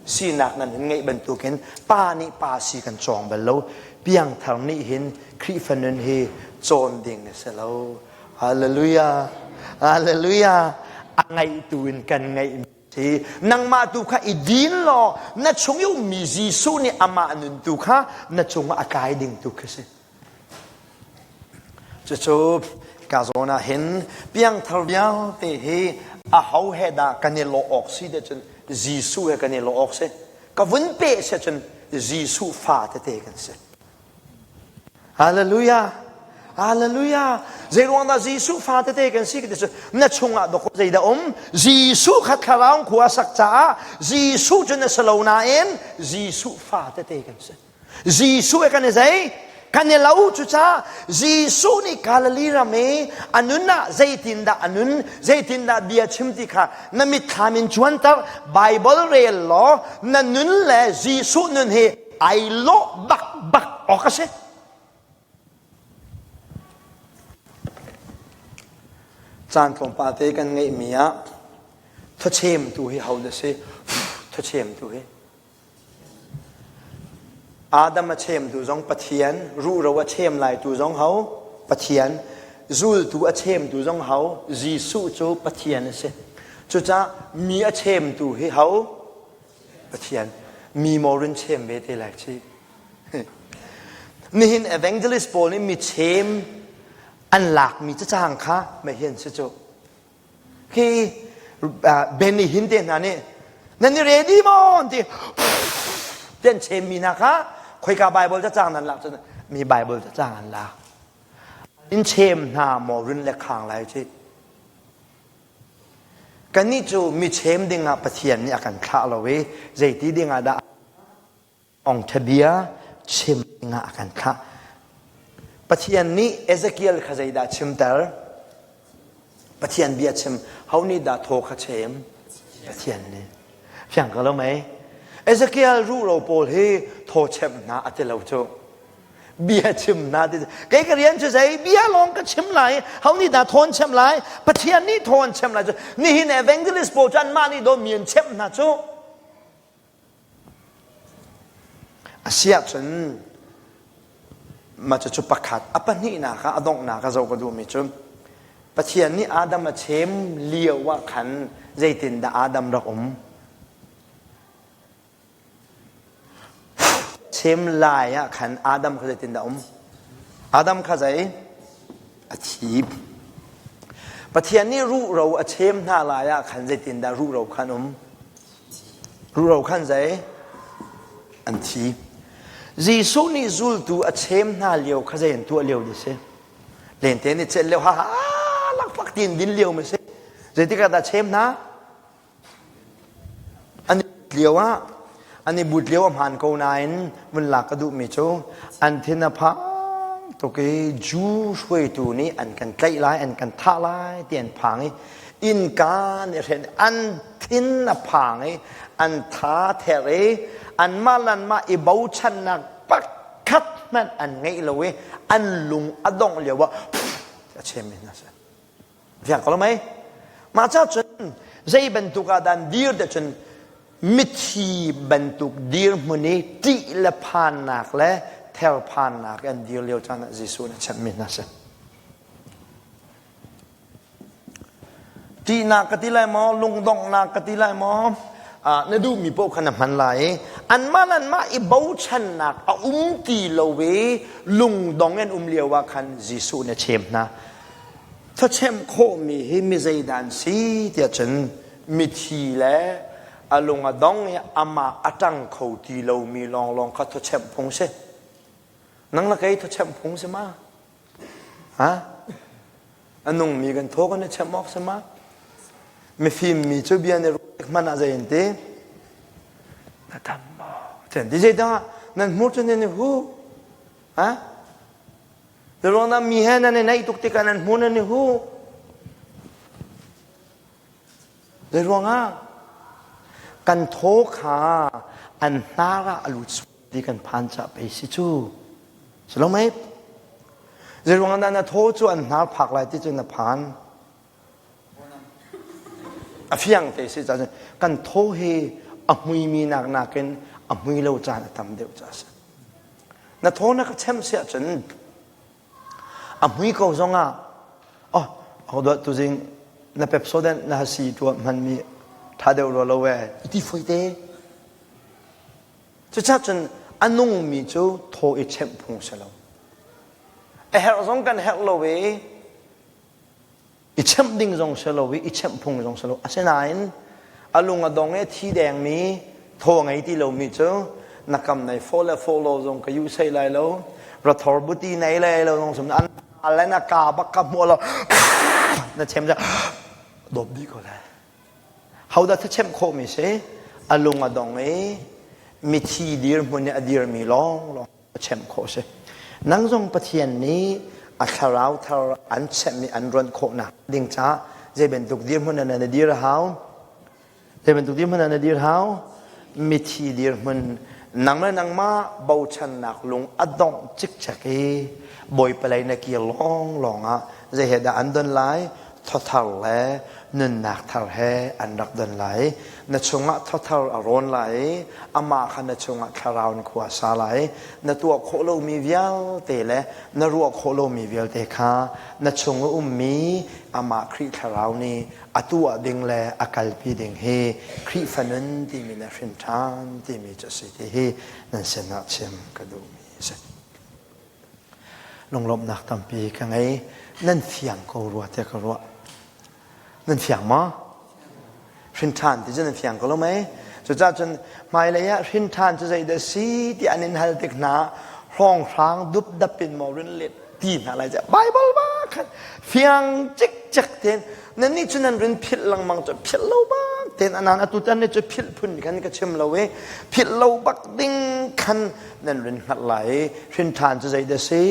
sinak nan hun ngeih bantukin pa nih pa si kan cawng bal lo piangthar nih hin Khrihfa nun hi cawn ding a si lo hallelujah hallelujah a ngaihtu in kan ngaih si nangmah tu kha i din law na chung i ummi Jesuh nih amah nun tu kha na cungah a kai ding tu khi si Cucu ka zawn ah hin piangthar vialte hi aho he dah kan i lawh awk si deh cun Jesuh he kan i lawh awk si. Ka vun peh si cun Jesuh fa tete kan si. Hallelujah. Hallelujah. Zeiruang dah Jesuh fa tete kan si ti cu na chungah dawk zeidah um? Jesuh kha thlarau khua sak caah Jesuh cu na si lo nain Jesuh fa tete kan si. Jesuh he kan i zei? Kan i lo. Cucaah Jesuh nih Galilee ram i a nun ah zeitindah a nun, zeitindah bia chim ti kha na mitthlam in cuanter. Bible rel law na nun le Jesuh nun hi ai lawh bak bak awk a si. Caan tlawmpal te kan ngeihmi ah thawchemtu hi ho dah si? Thawchemtu hi. Adam a chemtu zong Pathian, ruhro a chem laitu zong ho? Pathian. Zultu a chemtu zong ho? Jesuh cu Pathian a si. Cucaah mi a chemtu hi ho? Pathian. Mi maw run chem ve te lai ci. Nihin evangelist pawl nih mi chem an lakmi cacang kha mei hin si cu. Khi Benny Hinn te hna nih nan i ready maw an ti ti an chemmi hna kha khoika Bible cacang nan lak cun mi Bible cacang an lak. In chem hna maw run le khang lai ci. Kannih cu mi chem dingah Pathian nih a kan thlah lo i zeiti dingah dah Thawngṭha bia chim dingah a kan thlah. Pathian nih Ezekiel kha zeidah chimter? Pathian bia chim. Ho nih dah thaw kha chem? Pathian nih. Fiang ko lo mei? Ezekiel ruhro pawl hi thaw chem hna a ti lo cu. Bia chim hna ti. Kei ka rian cu zei bia lawng ka chim lai. Ho nih dah thaw an chem lai? Pathian nih thaw an chem lai cu. Nihin evangelist pawl cu anmah nih daw mi an chem hna cu. Asiahcun mah cucu pakhat a pahnihnak ah a donghnak ah zoh ka duhmi cu Pathian nih Adam a chem lio ah khan zeitindah Adam rak um? Chem lai ah khan Adam kha zeitindah um? Adam kha zei? A thi. Pathian nih ruhro a chem hna lai ah khan zeitindah ruhro khan um? Ruhro khan zei? An thi. Jesuh nih zultu a chem hna lio kha zei an tuah lio ti si? Lente nih celh lio ha ha lakphak tiin din lio ma si? Zeitik ah dah chem hna? An i lio ah an i but lio a hmaan ko nain vun lak ka duhmi cu an thin a phang tuk i Jew hruaitu nih an kan tlaih lai an kan thah lai ti an phang i innka nih hren an thin a phang i an tha ther i anmah le anmah i bochannak pakhat hmanh an ngeih lo i an lung a dongh lio ah a chimmi hna si. Fiang ko lo mei? Mah ca cun zei bantuk ah dah dir te cun mithi bantuk dirhmun i ṭih le phannak le therphannak an dir lio caan ah Jesuh nih a chimhmi hna si. Ṭihnak ka ti lai maw, lungdonghnak ka ti lai maw, na duhmi paoh kha na hman lai i anmah le anmah i bochannak a um ti lo i lungdong in um lio ah khan Jesuh nih a chem hna. Thachem khawhmi hi mi zeidah an si tiah cun mithi le a lung a dong i amah a ṭang kho ti lomi lawnglawng kha thawchemh phung si. Nang le kei thawchemh phung si ma? Ha? A nungmi kan thaw kan i chemh awk si ma? Mifim mi cu bia nih ruak hmanh ah zei an ti? Na tam maw? Ti an ti zeidah nan hmur cu nan i hu? Ha? Ruangah mi he nan i naih tuk tikah nan hmu nan i hu. Zei ruangah? Kan thaw kha an hnar ah a lut sual ti kan phan ca pei si cu. Si lo mei? Zei ruangah dah na thaw cu an hnar phak lai ti cu na phan? A fiang te si ca kan thaw hi a hmuimi nak nakin a hmui lo caan a tam deuh ca a si. Na thaw na ka chem si ahcun a hmui ko zongah oh ako dawt tuzing na pepsodent na hasi tuah hmanmi tha deuh rua lo e ti foi te. Cucaah cun a nungmi cu thaw i chemh phung si lo. A herh zong kan herh lo i i chemh ding zong si lo i i chemh phung zong si lo. Asinain a lung a dong i thi dengmi thaw ngei ti lomi cu na kam nei fo le fo lo zong ka yu sei lai lo rathor buti nei lai lo zong sum an le na ka bak ka hmuh lo na chem ja dop dih ko lai. Hodah thachemh khawhmi si a lung a dong i mithi dirhmun i a dirmi lawnglawng a chemh khawh si. Nang zong Pathian nih a thlarau thar an chemmi an ruan khawhnak ding caah zei bantuk dirhmun ah na dir a hau? Zei bantuk dirhmun ah na dir hau? Mithi dirhmun nang le nangmah bochannak lung a dongh cikcek i Bawipa lei na kir lawnglawng ah zei he dah an don lai? Thothar le nunnak thar he an rak don lai. Na chungah thothar a rawn lai i amah kha na chungah thlarau in khua sa lai. Na tuah khawh lomi vialte le na ruah khawh lomi vialte kha na chung a ummi amah Khrih thlarau nih a tuah ding le a kalpi ding hi Khrihfa nun timi le hrin ṭhan timi cu a si ti hi nan sinah chim ka duhmi a si. Lunglawmhnak tampi ka ngei. Nan fiang ko rua tiah ka ruah. Nan fiang maw? Hrin ṭhan ti cu nan fiang ko lo mei? Cucaah cun hmailei ah hrin ṭhan cu zeidah si ti an in hal tik hna hrawnghrang dupdap in maw rin let ti hna lai Bible ba khan fiang cikcek tein nannih cu nan rin philh lengmang cu philh lo bak tein anan atu tan ni cu philh phun khan ka chim lo i philh lo bak ding khan nan rin hngalh lai i hrin ṭhan cu zeidah si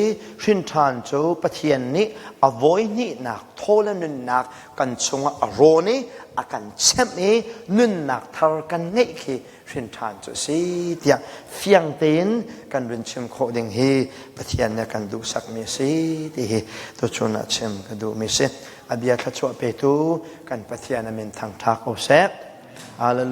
hrin ṭhan cu Pathian nih a vawi hnihnak thaw le nunnak kan chungah a rawn i a kan chemh i nunnak thar kan ngeih khi hrin ṭhan cu a si tiah fiang tein kan run chim khawh ding hi Pathian nih a kan duhsakmi a si ti hi tuchun ah chim ka duhmi si. A bia thluachuah petu kan Pathian a min thangṭha ko seh. Hallelujah.